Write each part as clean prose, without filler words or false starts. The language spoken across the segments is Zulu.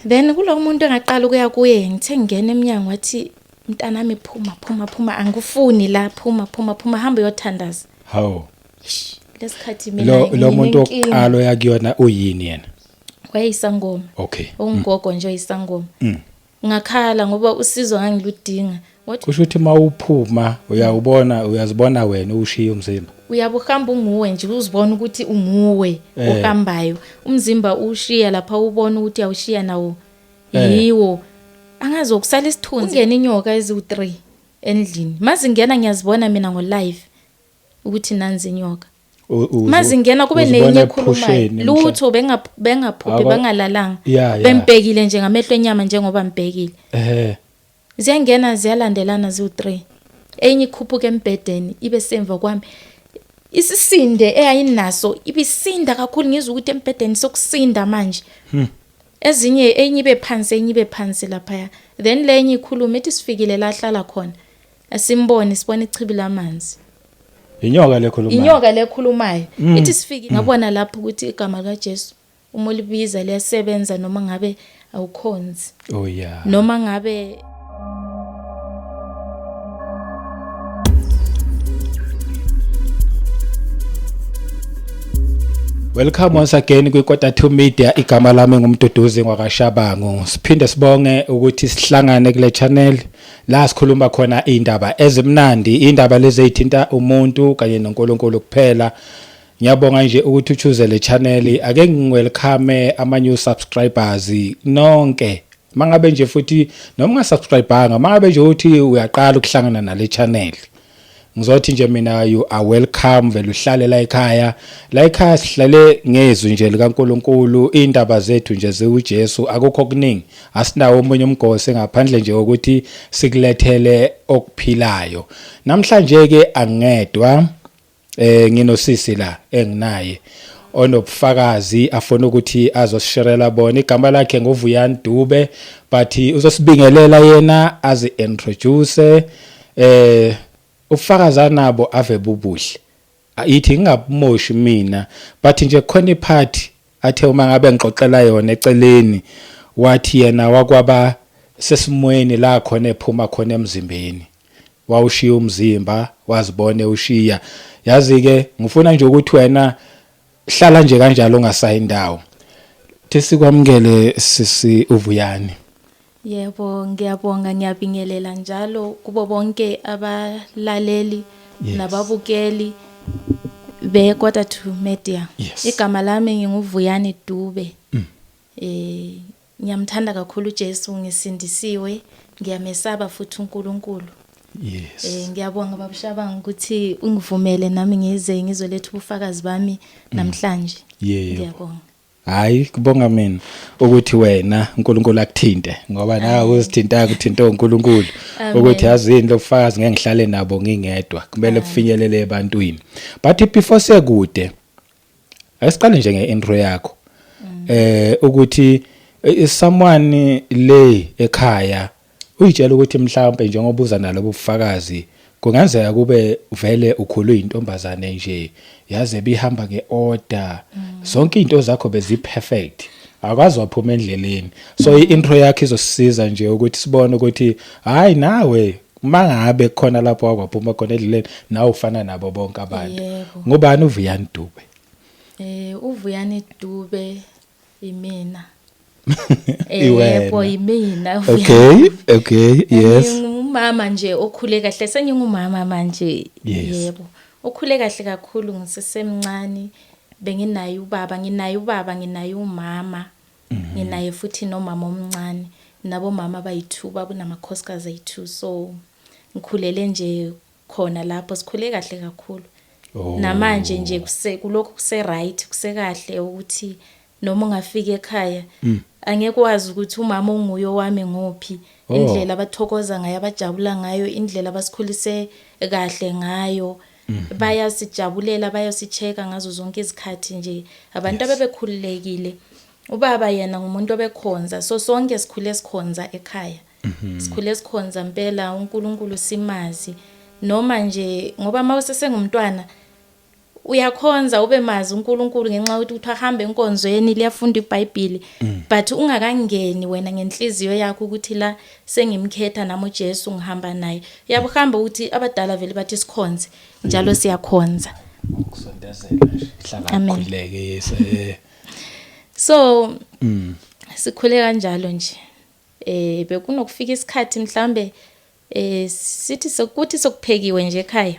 Then kulo muntu engaqala ukuya kuye, ngithe ngingena emnyango wathi, mntanami, phuma, phuma, phuma, angikufuni la, phuma, phuma, phuma, hamba uyothandaza. Hawu. Eish, lesikhathi mina Lo muntu nginenkinga. oqala oyakuyona uyini yena? Wayeyisangoma. Ungogo nje oyisangoma. Ngakhala ngoba usizo ngangiludinga. Wathi Kusho ukuthi mawuphuma uyawubona, uyazibona wena ushiya umzimba. Uyabuhamba unguwe nje, uzibona ukuthi unguwe ohambayo. Umzimba ushiya lapha, ubona ukuthi awushiya nawo. Yiwo. Angazi ukusala isithunzi. Kungena inyoka eziwu3 endlini. Mazingena ngiyazibona mina ngo live ukuthi nanzi inyoka. Mazingena kube Uzibona nenye ekhulumayo. ephusheni mhla- Lutho, bengaphuphi, bangalalanga. Bembhekile nje ngamehlo enyama njengoba mbhekile. Ziyangena ziyalandelana ziwu3. Enye ikhuphuka embhedeni ibe semva kwami. Isisinde eyayinaso ibisinda kakhulu, ngizwe ukuthi embhedeni sokusinda manje. Ezinye enye ibe phansi, enye ibe phansi lapha. Then lenye ikhuluma ithi sifikile la hlala khona. Asimbone, sibone ichibi lamanzi. Inyoka lekhulumayo. Inyoka lekhulumayo. Ithi sifikile, ngabona lapho ukuthi igama likaJesu uma ulibiza liyasebenza noma ngabe awukhonzi. Oh yeah. Noma ngabe Welcome once again kwi Quarter 2 Media. Igama lami nguMduduzi ngwakaShabangu. Siphinde sibonge ukuthi sihlangane kule channel la sikhuluma khona indaba ezimnandi, indaba lezi ezithinta umuntu kanye noNkulunkulu kuphela. Ngiyabonga nje ukuthi uchoose le channel. Ake ngiwelcome ama new subscribers nonke. Mangabe nje futhi noma ungasubscribanga, mangabe nje uthi uyaqala ukuhlangana nale channel, ngizothi nje mina you are welcome, vele uhlale la ekhaya. La ekhaya sihlale ngezwi nje likaNkuluNkulu, indaba zethu nje ziwuJesu, akukho okuningi, asinawo omunye umgosi ngaphandle nje ukuthi sikulethele okuphilayo. Namhlanje ke angedwa, nginosisi la enginaye onobufakazi afuna ukuthi azosisherela bona. Igama lakhe nguVuyani Dube, but uzosibingelela yena azi introduce. Ubufakazi anabo ave bubuhle, ithi ngingabumoshi mina, but nje khona ipart athe uma ngabe ngixoxela yona eceleni, wathi yena wakwaba sesimweni la khona ephuma khona emzimbeni, wawushiya umzimba, wazibone ushiya. Yazi ke, ngifuna nje ukuthi wena hlala nje kanjalo ungasayi indawo. Sikwamukele sisi uVuyani. Yebo, ngiyabonga, ngiyabingelela njalo kubo bonke abalaleli nababukeli be Quarter to Media. Igama lami nginguVuyani Dube. Ngiyamthanda kakhulu uJesu, ngisindisiwe, ngiyamesaba futhi uNkulunkulu. Ngiyabonga baba Shabangu ukuthi ungivumele nami ngize ngizoletha ubufakazi bami namhlanje. Ngiyabonga. Hayi, kubonga mina ukuthi wena uNkulunkulu akuthinte, ngoba nawe uzithinta kuthinta uNkulunkulu ukuthi yazini lobufakazi ngeke ngihlale nabo ngingedwa, kumele kufinyelele ebantwini. But before sekude, asiqale nje ngeintro yakho, ukuthi someone le ekhaya uyitshela ukuthi mhlawumbe njengoba uza nalobu bufakazi kungenzeka kube vele ukhulu intombazane nje yaze bihamba ngeorder, zonke izinto zakho bezi perfect, akwazi waphuma endleleni. So i-intro yakhe izosisiza nje ukuthi sibone ukuthi hayi, nawe mangabe khona lapho wakwaphuma khona endleleni, nawe ufana nabo bonke abantu. Ngubani uVuyani Dube? UVuyani Dube imina. Iwena. Yebo, yimina. Okay, yes. Ngumama nje okhule kahle, sengingumama manje. Yebo. Okhule kahle kakhulu ngisesemncane, benginaye ubaba, nginaye ubaba, nginaye umama. Nginaye futhi nomama omncane, nabo mama abayi2, babunamakhosikazi ayi2, so ngikhulele nje khona lapho, sikhule kahle kakhulu. Namanje nje kuse kulokhu kuse right, kusekahle ukuthi noma ungafika ekhaya angeke wazi ukuthi umama onguye wami ngophi. Indlela abathokoza ngayo, abajabula ngayo, indlela abasikhulise kahle ngayo, bayasijabulela, bayasicheka ngazo zonke izikhathi nje, abantu abebekhululekile. Ubaba yena ngumuntu obekhonza, so sonke sikhule sikhonza ekhaya, sikhule sikhonza impela uNkulunkulu, simazi noma nje ngoba mawusesengumntwana. Uyakhonza, ube mazi uNkulunkulu ngenxa yokuthi uthi ahambe enkonzweni, liyafunda iBhayibheli, but ungakangeni wena ngenhliziyo yakho ukuthi la sengimkhetha nami uJesu, ngihamba naye. Uyabuhamba ukuthi abadala vele bathi sikhonze njalo, siyakhonza. Ukusondezela nje, hlala. Amen. Khuleke, yes. So sikhule kanjalo nje. Bekunokufika isikhathi mhlambe sithi sokuthi sokuphekiwe nje ekhaya,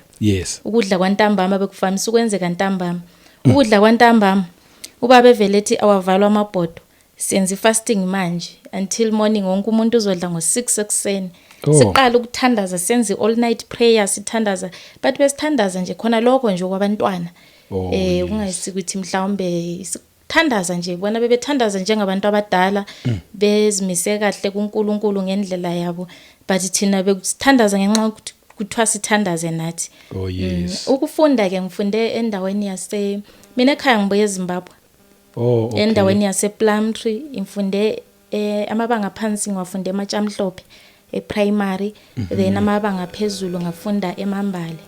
ukudla kwantambama. Bekuvamise ukwenzeka ntambama ukudla kwantambama. Ubaba evele ethi awavalwa amabhodo, senza ifasting manje until morning, wonke umuntu uzodla ngo6 ekuseni. Siqala ukuthandaza, senze all night prayer, sithandaza, but besithandaza nje khona lokho nje kwabantwana. Kungayisikuthi mhlawumbe sithandaza nje, bona bebethandaza njengabantu abadala, bezimise kahle kuNkulunkulu ngendlela yabo, but thina bekusithandaza ngenxa yokuthi kuthiwa sithandaze nathi. Ukufunda ke, ngifunde endaweni yase, mina ekhaya ngibuye eZimbabwe. Endaweni yase Plumtree. Ngifunde amabanga phansi ngiwafunde eMatshamhlophe eprimary, then amabanga phezulu ngafunda eMambale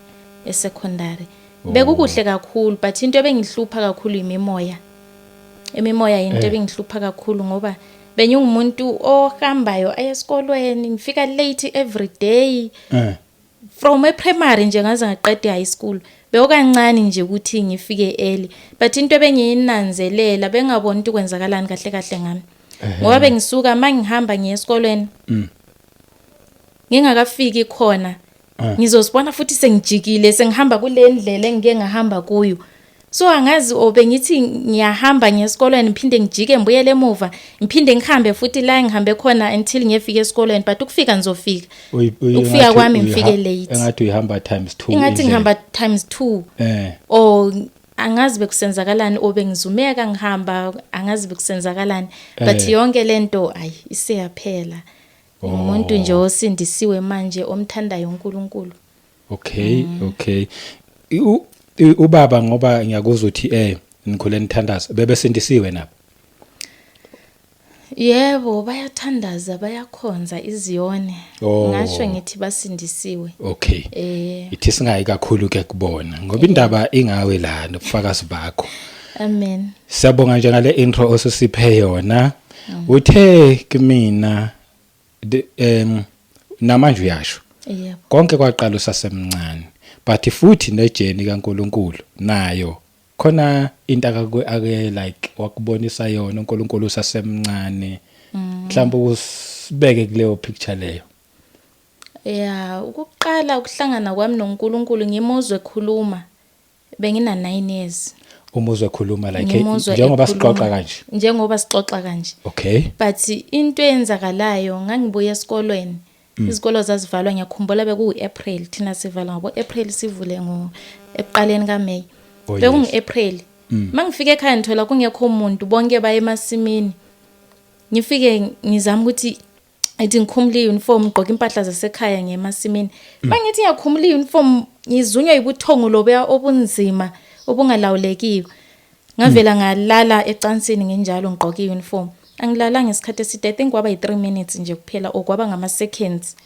esecondary. Bekukuhle kakhulu, but into ebengihlupha kakhulu imimoya. Imimoya into ebengihlupha kakhulu, ngoba bengingumuntu ohambayo aye esikolweni, ngifika late every day. From eprimary nje ngaze ngaqeda high school, bewukancane nje ukuthi ngifike early, but into ebengiyinanzelela, bengaboni ukuthi kwenzakalani kahle kahle ngami, ngoba bengisuka mangihamba ngiye esikolweni, ngingakafiki khona ngizosibona futhi sengijikile, sengihamba kule ndlela engike ngahamba kuyo. So angazi o bengithi ngiyahamba ngiye esikolweni, ngiphinde ngijike, ngibuyele emuva, ngiphinde ngihambe futhi la engihambe khona until ngiyefika esikolweni, but ukufika ngizofika. Ukufika kwami ngifike late. Engathi uyihamba times 2. Ingathi ngihamba times 2. Or angazi bekusenzakalani, o bengizumeka ngihamba, angazi bekusenzakalani, but yonke lento ayi, isiyaphela. Umuntu nje osindisiwe manje, omthandayo uNkulunkulu. Okay. Ubaba, ngoba ngiyakuzwa uthi nikhule nithandaza, bebesindisiwe nabo? Yebo, bayathandaza, bayakhonza iziyone. Ngasho ngithi basindisiwe. Ithi singayi kakhulu ke kubona, ngoba indaba ingawe la nobufakazi bakho. Amen. Siyabonga nje ngale intro osisiphe yona. Uthe kimina namanje uyasho. Konke kwaqala usasemncane. But futhi nejourney kaNkuluNkulu nayo khona into ake like wakubonisa yona uNkulunkulu usasemncane. Mhlawumbe usibeke kuleyo picture leyo. Ya, ukuqala ukuhlangana kwami noNkulunkulu, ngimuzwe ekhuluma, bengina 9 years. Umuzwe ekhuluma like Ngimuzwe njengoba ekhuluma. sixoxa kanje? Njengoba sixoxa kanje. But into eyenzakalayo, ngangibuya esikolweni, izikolo zazivalwa, ngiyakhumbula bekuwu-April, thina sivala ngabo-April, sivule ngo ekuqaleni kaMay. Bekungu-April. Mangifika ekhaya ngithola kungekho umuntu, bonke baye emasimini. Ngifike ngizama ukuthi ethi ngikhumule i-uniform, ngigqoke impahla zasekhaya, ngiye emasimini. Mangithi ngiyakhumula i-uniform, ngizunywa ibuthongo lobuya obunzima obungalawulekiyo. Ngavela ngalala ecansini nginjalo ngigqoke i-uniform. Angilalanga isikhathi eside, I think kwaba yi-3 minutes nje kuphela or kwaba ngama-seconds,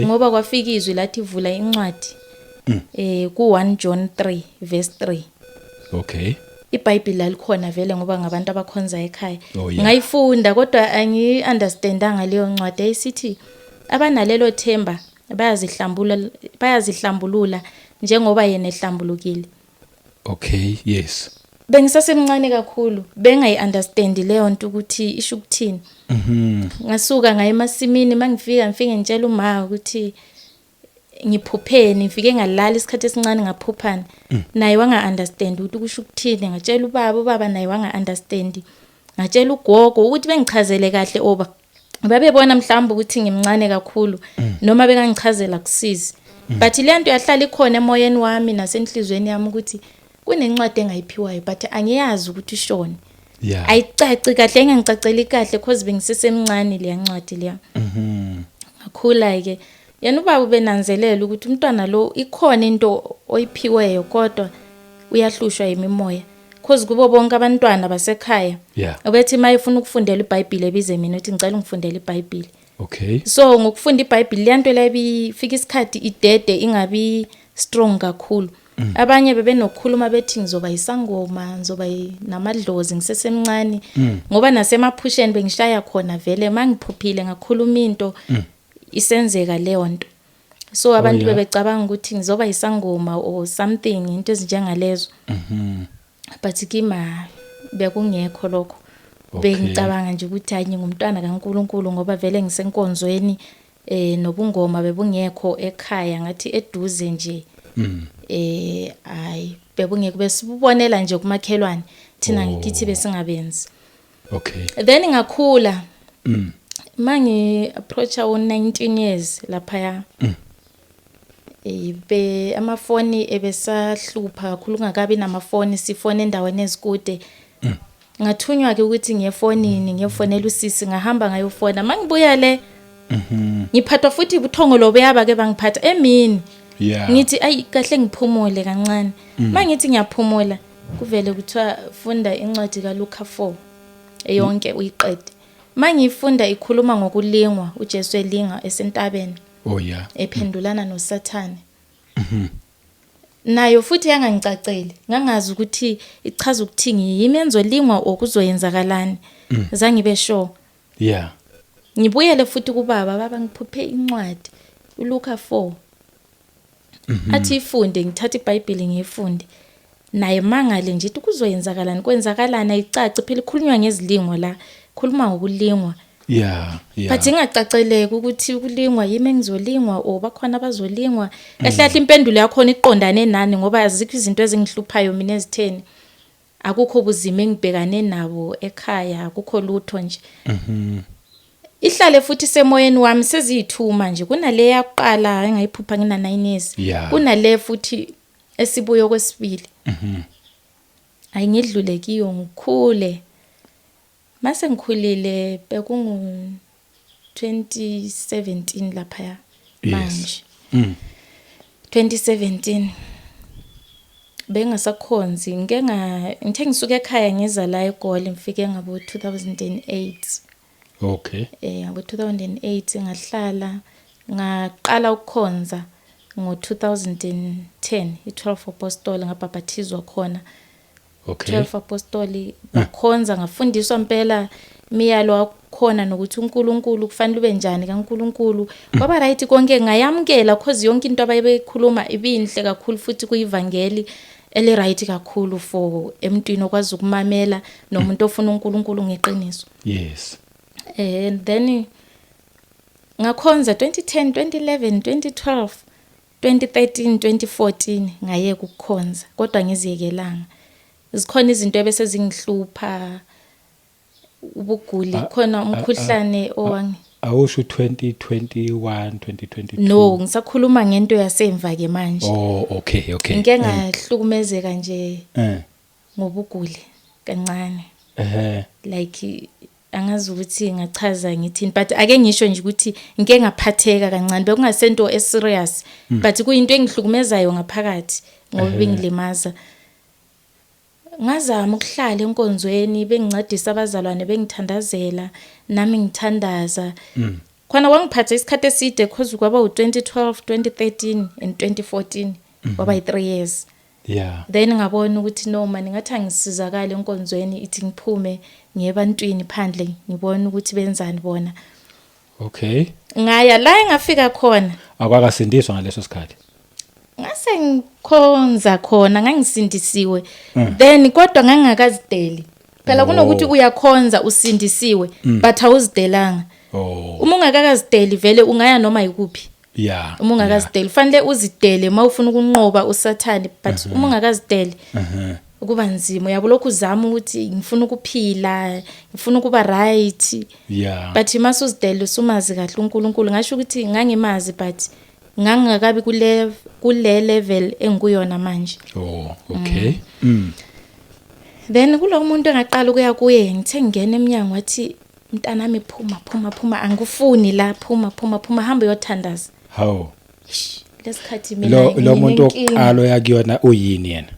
ngoba kwafika izwi lathi vula incwadi ku 1 John 3 verse 3. IBhayibheli lalikhona vele ngoba ngabantu abakhonza ekhaya. Ngayifunda, kodwa angi-understandanga leyo ncwadi ayisithi abanalelo themba bayazihlambulula, bayazihlambulula njengoba yena ehlambulukile. Bengisasemncane kakhulu, bengayi-understand leyo nto ukuthi isho ukuthini. Ngasuka ngaye emasimini, mangifika ngifike ngitshela uma ukuthi ngiphupheni, ngifike ngalala isikhathi esincane, ngaphuphani. Naye wanga-understand ukuthi kusho ukuthini. Ngatshela ubaba, ubaba naye wanga-understand. Ngatshela ugogo ukuthi bengichazele kahle, oba babebona mhlawumbe ukuthi ngimncane kakhulu, noma bengangichazela kusizi, but le nto yahlala ikhona emoyeni wami nasenhlizweni yami ukuthi kunencwadi engayiphiwayo, but angiyazi ukuthi ishone. Ayicaci kahle, engangicaceli kahle cause bengisesemncane leya ncwadi leya. Ngakhula ke. Yena ubaba ubenanzelela ukuthi umntwana lo ikhona into oyiphiweyo, kodwa uyahlushwa imimoya, cause kubo bonke abantwana basekhaya ubethi mayefuna ukufundela iBhayibheli ebize mina, uthi ngicela ungifundele iBhayibheli. So ngokufunda iBhayibheli, le nto la ibifika isikhathi idede, ingabi strong kakhulu. Abanye bebenokukhuluma bethi ngizoba isangoma, ngizoba namadlozi ngisesemncane, ngoba nasemaphusheni bengishaya khona vele mangiphuphile ngakhuluma into isenzeka leyo nto. So abantu bebecabanga ukuthi ngizoba isangoma or something, into ezinjengalezo. But kima bekungekho lokho. Bengicabanga nje ukuthi hayi, ngingumntwana kaNkuluNkulu ngoba vele ngisenkonzweni, nobungoma bebungekho ekhaya, ngathi eduze nje. Hayi, bebungekho, besibonela nje kumakhelwane thina, ngikithi besingabenzi. Then ngakhula, mangi approacha u 19 years lapha, be amafoni ebesahlupha kakhulu, kungakabi namafoni, sifone endaweni ezikude. Ngathunywa ke ukuthi ngiyefonini, ngiyofonela usisi. Ngahamba ngayofona, mangibuya le ngiphathwa futhi ubuthongo lobo yaba ke bangiphatha emini. Ngithi ayi kahle, ngiphumule kancane. Mangithi ngiyaphumula, kuvele kuthiwa funda incwadi kaLuka 4 eyonke uyiqede. Mangiyifunda, ikhuluma ngokulingwa, uJesu elinga esentabeni, ephendulana noSathane. Nayo futhi yangangicaceli, ngangazi ukuthi ichaza ukuthini, yimi enzolingwa or kuzoyenzakalani, zange ngibe sure. Ngibuyele futhi kubaba, baba ngiphuphe incwadi uLuka 4, athi ifunde. Ngithatha iBhayibheli ngiyifunde, naye mangale nje ithi kuzoyenzakalani, kwenzakalani, ayicaci phela, ikhulunywa ngezilingo la, khuluma ngokulingwa. But ingacaceleki ukuthi ukulingwa yimi engizolingwa or bakhona abazolingwa. Kahle kahle impendulo yakhona iqondane nani, ngoba azikho izinto ezingihluphayo mina ezitheni, akukho buzima engibhekane nabo ekhaya, akukho lutho nje. Ihlale futhi semoyeni wami seziyithuma nje, kunale yakuqala engayiphupha ngina 9 years, kunale futhi esibuyo kwesibili. Ayingidlule kiyo, ngikhule. Mase ngikhulile, bekungu 2017 lapha manje. 2017 bengasakhonzi, ngike nga ngithe ngisuka ekhaya ngiza la eGoli, ngifike ngabo 2008. Ngabo 2008 ngahlala, ngaqala ukukhonza ngo 2010, i12 Apostle, ngabhabhathizwa khona. 12 Apostoli, ngakhonza, ngafundiswa impela imiyalo wakhona nokuthi uNkulunkulu kufanele ube njani kaNkulunkulu. Kwaba right konke, ngayamukela cause yonke into abayebekhuluma ibinhle kakhulu, futhi kuyivangeli eli right kakhulu for emntwini okwazi ukumamela nomuntu ofuna uNkulunkulu ngeqiniso. And then ngakhonza 2010, 2011, 2012, 2013, 2014, ngayeka ukukhonza, kodwa ngiziyekelanga. Zikhona izinto ebese zingihlupha, ubuguli khona, umkhuhlane owangi Awusho 2021, 2022? No, ngisakhuluma ngento yasemva ke manje. Oh, okay. Ngike ngahlukumezeka nje ngobuguli kancane. Like angazi ukuthi ngachaza ngithini, but ake ngisho nje ukuthi ngike ngaphatheka kancane, bekungasento eserious, but kuyinto engihlukumezayo ngaphakathi ngoba bengilimaza. Ngazama ukuhlala enkonzweni, bengincedisa abazalwane, bengithandazela, nami ngithandaza khona. Kwangiphatha isikhathi eside cause kwaba u2012, 2013 and 2014, kwaba yi3 years. Then ngabona ukuthi no man, ngathi angisizakala enkonzweni, ithi ngiphume ngiye ebantwini phandle, ngibone ukuthi benzani bona. Ngaya la engafika khona. Akwakasindiswa ngaleso sikhathi? Ngase ngikhonza khona, ngangisindisiwe then, kodwa ngangakazideli phela. Kunokuthi uyakhonza usindisiwe but awuzidelanga. Uma ungakakazideli vele ungaya noma yikuphi. Uma ungakazideli, fanele uzidele uma ufuna ukunqoba uSathane, but uma ungakazideli kuba nzima. Uyabo, lokhu uzama ukuthi ngifuna ukuphila, ngifuna ukuba right, but mase uzidele usumazi kahle uNkulunkulu. Ngasho ukuthi ngangimazi, but ngangingakabi kule level engikuyona manje. Oh, okay. Then kulo muntu engaqala ukuya kuye, ngithe ngingena eminyango wathi, "Mntanami, phuma, phuma, phuma, angikufuni la, phuma, phuma, phuma, hamba uyothandaza." Hawu. Eish, lesikhathi mina Lo muntu nginenkinga. oqala oyakuyona uyini yena?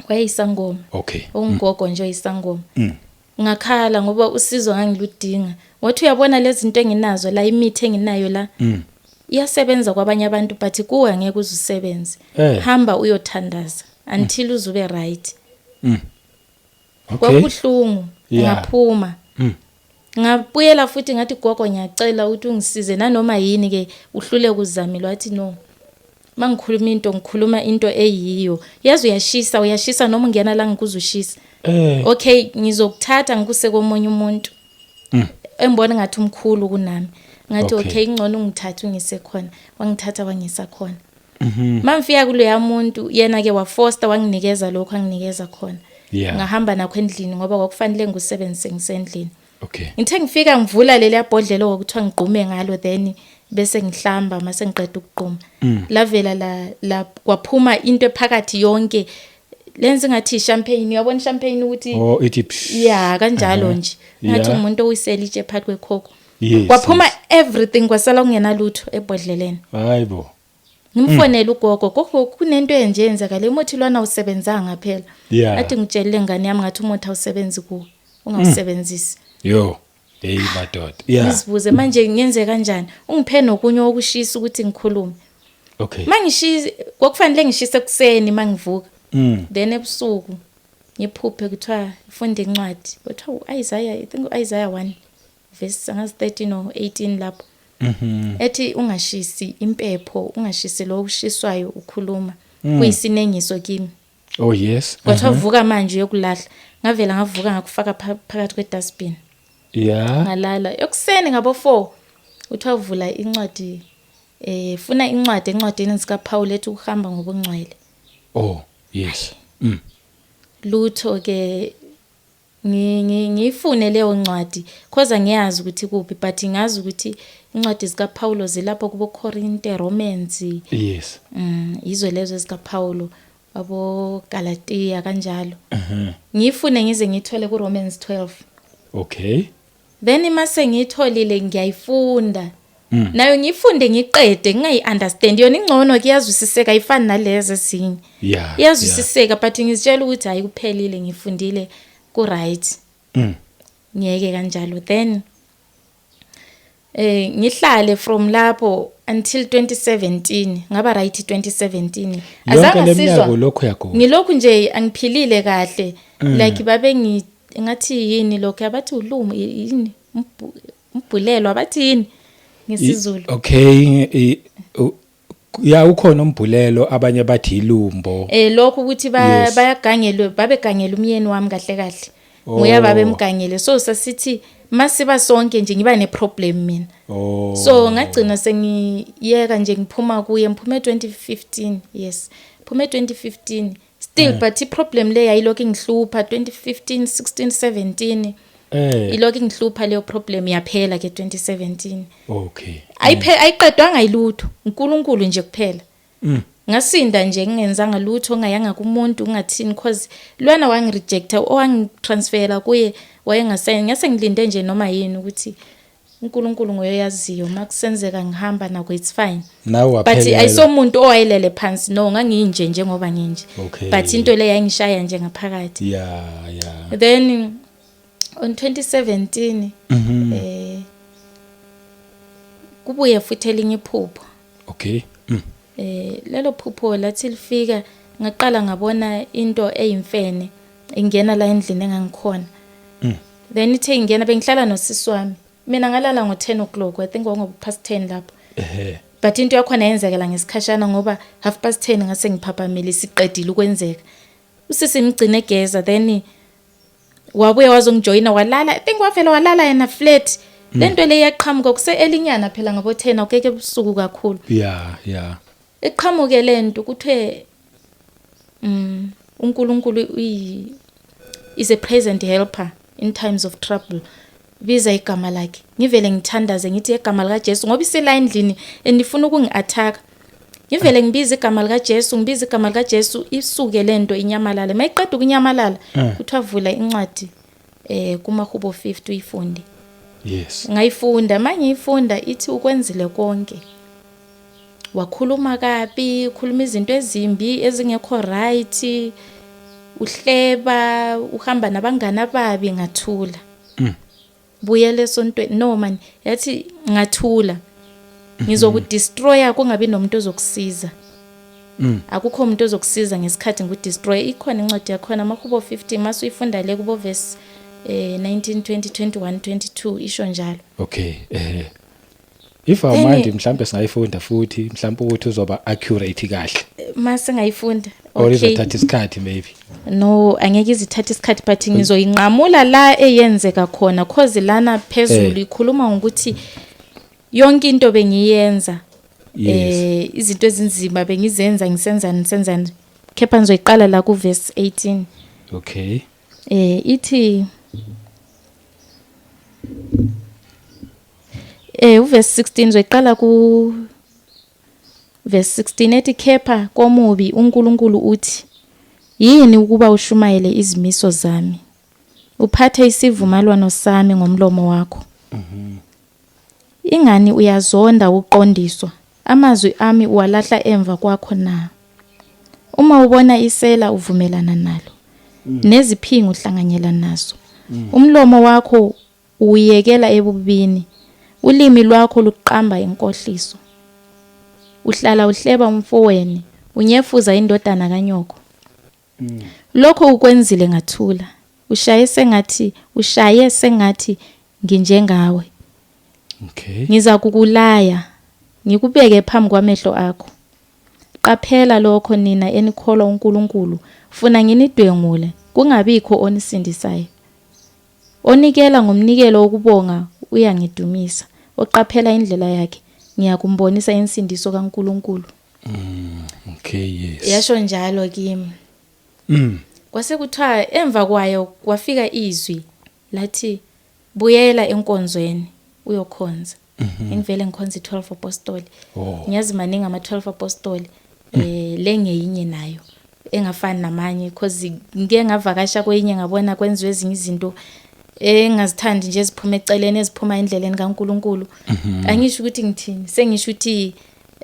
Wayeyisangoma. Ungogo nje oyisangoma. Ngakhala ngoba usizo ngangiludinga. Wathi, "Uyabona lezi zinto enginazo la, imithi enginayo la, Iyasebenza kwabanye abantu, but kuwe angeke uze usebenze. Hamba uyothandaza until uzube right. Kwakubuhlungu. Ngaphuma. Ngabuyela futhi, ngathi, "Gogo, ngiyacela ukuthi ungisize nanoma yini ke." Uhlule kuzamile, wathi, "No, mangikhuluma into, ngikhuluma into eyiyo. Yazi uyashisa, uyashisa, noma ungena la ngikuzushisa. Okay, ngizokuthatha ngikuse komunye umuntu embona ngathi umkhulu kunami." Ngathi, "Okay, ingcono ungithathe ungise khona." Wangithatha wangisa khona. Mangifika kuloya muntu, yena ke wafoster, wanginikeza lokho anginikeza khona. Ngahamba nakho endlini ngoba kwakufanele ngikusebenzise ngisendlini. Ngithe ngifika, ngivula leli bhodlela okuthiwa ngigqume ngalo, then bese ngihlamba. Mase ngiqeda ukugquma, lavela la kwaphuma into ephakathi yonke, lenza ngathi champagne. Uyabona champagne ukuthi Oh, ithi psh. Ya, kanjalo nje, ngathi umuntu owisela itshe phakathi kwekhokho. Kwaphuma everything, kwasala kungenalutho ebhodleleni. Hayibo. Ngimfonela ugogo, "Gogo, kunento enje yenzakala, umuthi lwana usebenzanga phela." Athi, "Ngitshelile ngane yami, ngathi umuthi awusebenzi kuwe, ungawusebenzisi." Yo. Hey madoda. Ngizibuze manje ngenze kanjani? Ungiphe nokunye okushisa ukuthi ngikhulume. Mangishisa, kwakufanele ngishise ekuseni mangivuka. Then ebusuku ngiphuphe kuthiwa funda incwadi, kuthiwa uIsaiah, I think uIsaiah 1 verse angazi 13 or 18 lapho, ethi ungashisi impepho, ungashisi lo ushiswayo ukhuluma, kuyisinengiso kimi. Kwathiwa vuka manje uyokulahla. Ngavela ngavuka, ngakufaka phakathi kwe-dustbin. Ngalala. Ekuseni ngabo 4 uthiwa vula incwadi, funa incwadi encwadini zikaPaul ethi ukuhamba ngobungcwele. Oh yes. Lutho ke, ngiyifune leyo ncwadi, cause angiyazi ukuthi kuphi, but ngazi ukuthi incwadi zikaPaulo zilapho kubo Korinte, Romans. Yizo lezo zikaPaulo, abo Galatia kanjalo. Ngiyifune ngize ngithole ku Romans 12. Then mase ngiyitholile, ngiyayifunda. Nayo ngiyifunde ngiqede, ngingayi-understand. Yona ingcono ke, iyazwisiseka, ayifani nalezi ezinye. Iyazwisiseka, but ngizitshela ukuthi hayi, kuphelile, ngifundile, ku right. Ngiyeke kanjalo. Then ngihlale from lapho until 2017, ngaba right 2017. Yonke Azange le sizwa minyaka lokho yakho. Ngilokhu nje angiphilile kahle, like babe ngi ngathi yini lokho abathi ulumu, yini, umbhulelo, abathi yini ngesiZulu? Okay, ya, ukhona umbhulelo, abanye bathi ilumbo. Lokho ukuthi ba bayagangelwe, babegangela umyeni wami kahle kahle. Nguye babemgangele, so sasithi masiba sonke nje ngiba neproblem mina. So ngagcina sengiyeka nje, ngiphuma kuye, ngiphume 2015. Yes, phume 2015 still, but iproblem le yayilokhu ingihlupha 2015, 16, 17. Ilokhu ingihlupha leyo problem. Yaphela ke 2017. Ayiphe ayiqedwanga yilutho, uNkulunkulu nje kuphela. Ngasinda nje ngingenzanga lutho, ngayanga kumuntu, ngingathini, cause lwana wangirejecta, owangitransfera kuye wayengasayini. Ngase ngilinde nje noma yini, ukuthi uNkulunkulu ngoyaziyo, makusenzeka ngihamba nako, it's fine. Nawe But waphelela. Ayisomuntu owayelele phansi, no, nganginje njengoba nginje. But into le yayingishaya nje ngaphakathi. Then on 2017 kubuye futhi elinye iphupho. Lelo phupho lathi lifika, ngaqala ngabona into eyimfene ingena la endlini engangikhona. Then ithe ingena, bengihlala nosisi wami mina, ngalala ngo-10 o'clock, I think kwango past 10 lapho. But into yakhona yenzekela ngesikhashana, ngoba half past 10 ngase ngiphaphamile, siqedile ukwenzeka. Usisi ngigcine egeza, then wabuya wazongijoyina, walala, I think wavela walala yena flat. Lento le iyaqhamuka kuse elinyana phela ngabo 10, awukeke ebusuku kakhulu. Iqhamuke lento, kuthiwe uNkulunkulu uyi is a present helper in times of trouble, biza igama lakhe. Ngivele ngithandaze, ngithi igama lika Jesu, ngoba isela endlini and ifuna ukungi-attack. Ngivele ngibiza igama lika Jesu, ngibiza igama lika Jesu, isuke lento inyamalale. Mayiqeda ukunyamalala, kuthiwa vula incwadi kumahubo 50 uyifunde. Ngayifunda. Mangiyifunda, ithi ukwenzile konke, wakhuluma kabi, ukhuluma izinto ezimbi ezingekho right, uhleba, uhamba nabangani ababi. Ngathula. Buyele esontweni. No man, yathi ngathula. Ngizokudestroya kungabi nomuntu ozokusiza. Akukho umuntu ozokusiza ngesikhathi ngikudestroy. Ikhona incwadi yakhona, amaHubo 50, masuyifunda le kubo verse 19, 20, 21, 22, isho njalo. Okay, if awumandi mhlambe singayifunda futhi, mhlambe ukuthi uzoba accurate kahle. Mase ngayifunda. Or izothatha isikhathi maybe? No, angeke izithathe isikhathi, but ngizoyinqamula la eyenzeka khona, cause lana phezulu ikhuluma ngokuthi yonke into bengiyenza, izinto ezinzima bengizenza, ngisenzani ngisenzani, kepha ngizoyiqala la ku verse 18. Okay. Ithi uverse 16, ngizoyiqala ku verse 16, ethi kepha komubi uNkulunkulu uthi, yini ukuba ushumayele izimiso zami, uphathe isivumelwano sami ngomlomo wakho? Ingani uyazonda uqondiswa, amazwi ami uwalahla emva kwakho na? Uma ubona isela uvumelana nalo, neziphingi uhlanganyela nazo. Umlomo wakho uyekela ebubini, ulimi lwakho luqamba inkohliso. Uhlala uhleba umfowenu, unyefuza indodana kanyoko. Lokho ukwenzile ngathula, ushaye sengathi nginjengawe. Ngiza kukulaya, ngikubeke phambi kwamehlo akho. Qaphela lokho nina enikholwa uNkulunkulu, funa nginidwengule, kungabikho onisindisayo. Onikela ngomnikelo wokubonga uyangidumisa, oqaphela indlela yakhe ngiyakumbonisa insindiso kaNkulunkulu. Okay, yes. Yasho njalo kimi. Kwase kuthiwa emva kwayo kwafika izwi lathi, buyela enkonzweni uyokhonza. Ngivele ngikhonza i12 apostoli. Ngiyazi maningi ama12 apostoli, lengeyinye nayo engafani namanye, because ngike ngavakasha kwenye ngabona kwenziwe ezinye izinto engazithandi nje, eziphuma eceleni, eziphuma endleleni kaNkuluNkulu. Angisho ukuthi ngithini, sengisho ukuthi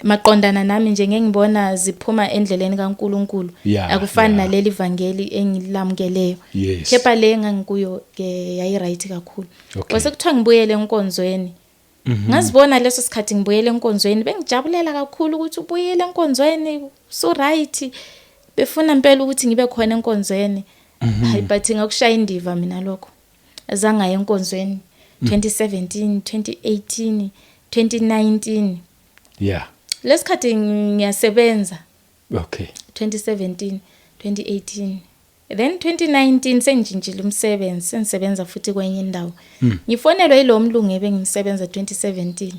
maqondana nami nje ngengibona ziphuma endleleni kaNkuluNkulu, akufani naleli vangeli engilamukeleyo. Kepha le engangikuyo ke yayi right kakhulu. Kwase kuthiwa ngibuyele enkonzweni. Ngazibona leso sikhathi ngibuyele enkonzweni, bengijabulela kakhulu ukuthi ubuyele enkonzweni, so right, befuna impela ukuthi ngibe khona enkonzweni. Hayi, but ngakushaya indiva mina lokho, azange aye enkonzweni 2017, 2018, 2019. Lesikhathi ngiyasebenza. 2017, 2018, then 2019 sengintshintshile umsebenzi, sengisebenza futhi kwenye indawo. Ngifonelwe yilo mlungu ebengimsebenza 2017,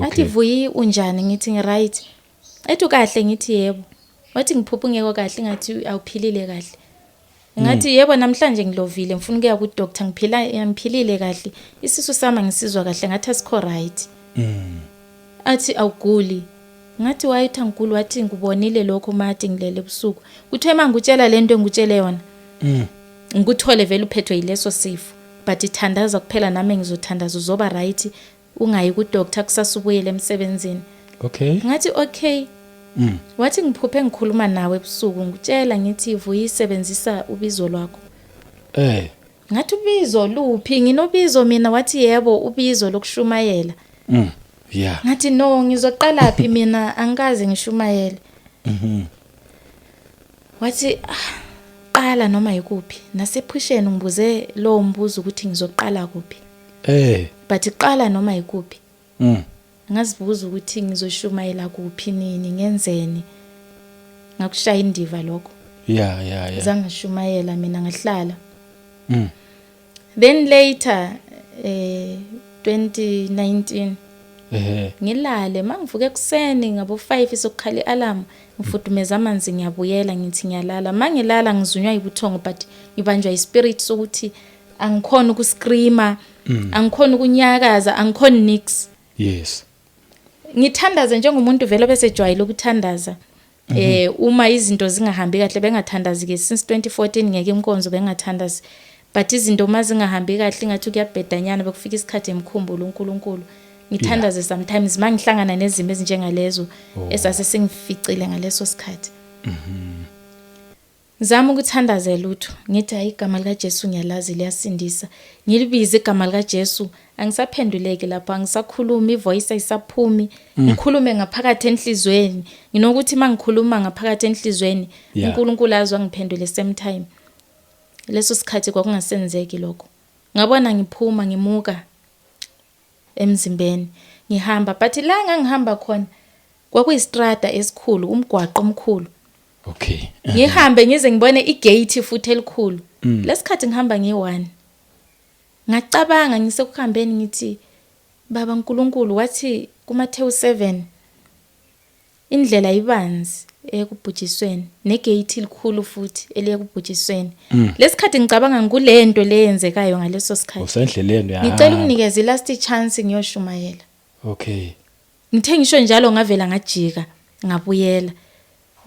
athi, "Vuyi, unjani?" Ngithi, "Ngiright." Ethi, "Kahle?" Ngithi, "Yebo." Wathi, "Ngiphupha ungekho kahle, ngathi awuphilile kahle." Ngathi, "Yebo, namhlanje ngilovile, ngifuna ukuya ku doctor, ngiphila ngiphilile kahle, isisu sami ngisizwa kahle, ngathi asikho right." Athi, "Awuguli?" Ngathi, "Wayethi angiguli." Wathi, "Ngubonile lokho mathi ngilele ebusuku, kuthiwe mangikutshela lento engikutshele yona, ngikuthole vele uphethwe yileso sifo, but ithandaza kuphela, nami ngizothandaza, uzoba right, ungayi ku doctor, kusasa ubuyele emsebenzini." Ngathi, "Okay." Wathi, "Ngiphuphe ngikhuluma nawe ebusuku, ngikutshela ngithi vuyisebenzisa ubizo lwakho." Ngathi, "Ubizo luphi? Nginobizo mina?" Wathi, "Yebo, ubizo lokushumayela." Ngathi, "No, ngizoqala phi mina? Angikaze ngishumayele." Wathi, "Ah, qala noma yikuphi. Nasephusheni ngibuze lo mbuzo ukuthi ngizoqala kuphi, but qala noma yikuphi." Ngazibuza ukuthi ngizoshumayela kuphi, nini, ngenzeni. Ngakushaya indiva lokho. Yeah yeah yeah. Zangishumayela mina, ngahlala. Then later, 2019, ngilale, mangivuka ekuseni ngabo 5 sokukhala ialarm, ngifudumeza amanzi, ngiyabuyela, ngithi ngiyalala. Mangilala ngizunywa ibuthongo, but ngibanjwa ispirit sokuthi angikhona ukuscreama, angikhona ukunyakaza, angikhona nix. Ngithandaze njengomuntu vele besejwayele ukuthandaza. Uma izinto zingahambi kahle bengathandazi ke since 2014, ngeke inkonzo bengathandazi, but izinto uma zingahambi kahle ngathi kuyabhedanyana, bekufika isikhathi emkhumbula uNkulunkulu, ngithandaze sometimes mangihlangana nezimo ezinjengalezo esase singificile ngaleso sikhathi. Ngizama ukuthandazela utho, ngithi hayi, igama likaJesu ngiyalazi, liyasindisa. Ngilibize igama likaJesu, angisaphenduleki lapho, angisakhulumi, ivoice ayisaphumi. Ngikhulume ngaphakathi enhlizweni. Nginokuthi mangikhuluma ngaphakathi enhlizweni, uNkulunkulu azwa ngiphendule same time. Leso sikhathi kwakungasenzeki lokho. Ngabona ngiphuma ngimuka emzimbeni, ngihamba, but la ngangihamba khona kwakuyistrada esikhulu, umgwaqo omkhulu. Ngihambe ngize ngibone igate futhi elikhulu. Lesikhathi ngihamba ngiyi-one, ngacabanga ngisekuhambeni, ngithi, "Baba uNkulunkulu wathi kuMathewu 7, indlela ibanzi ekubhujisweni negate likhulu futhi eliye kubhujisweni." Lesikhathi ngicabanga ngkulento leyenzekayo ngaleso sikhathi. Usendleleni ya. Ngicela unginikeze last chance ngiyoshumayela. Ngithe ngisho njalo, ngavela ngajika, ngabuyela,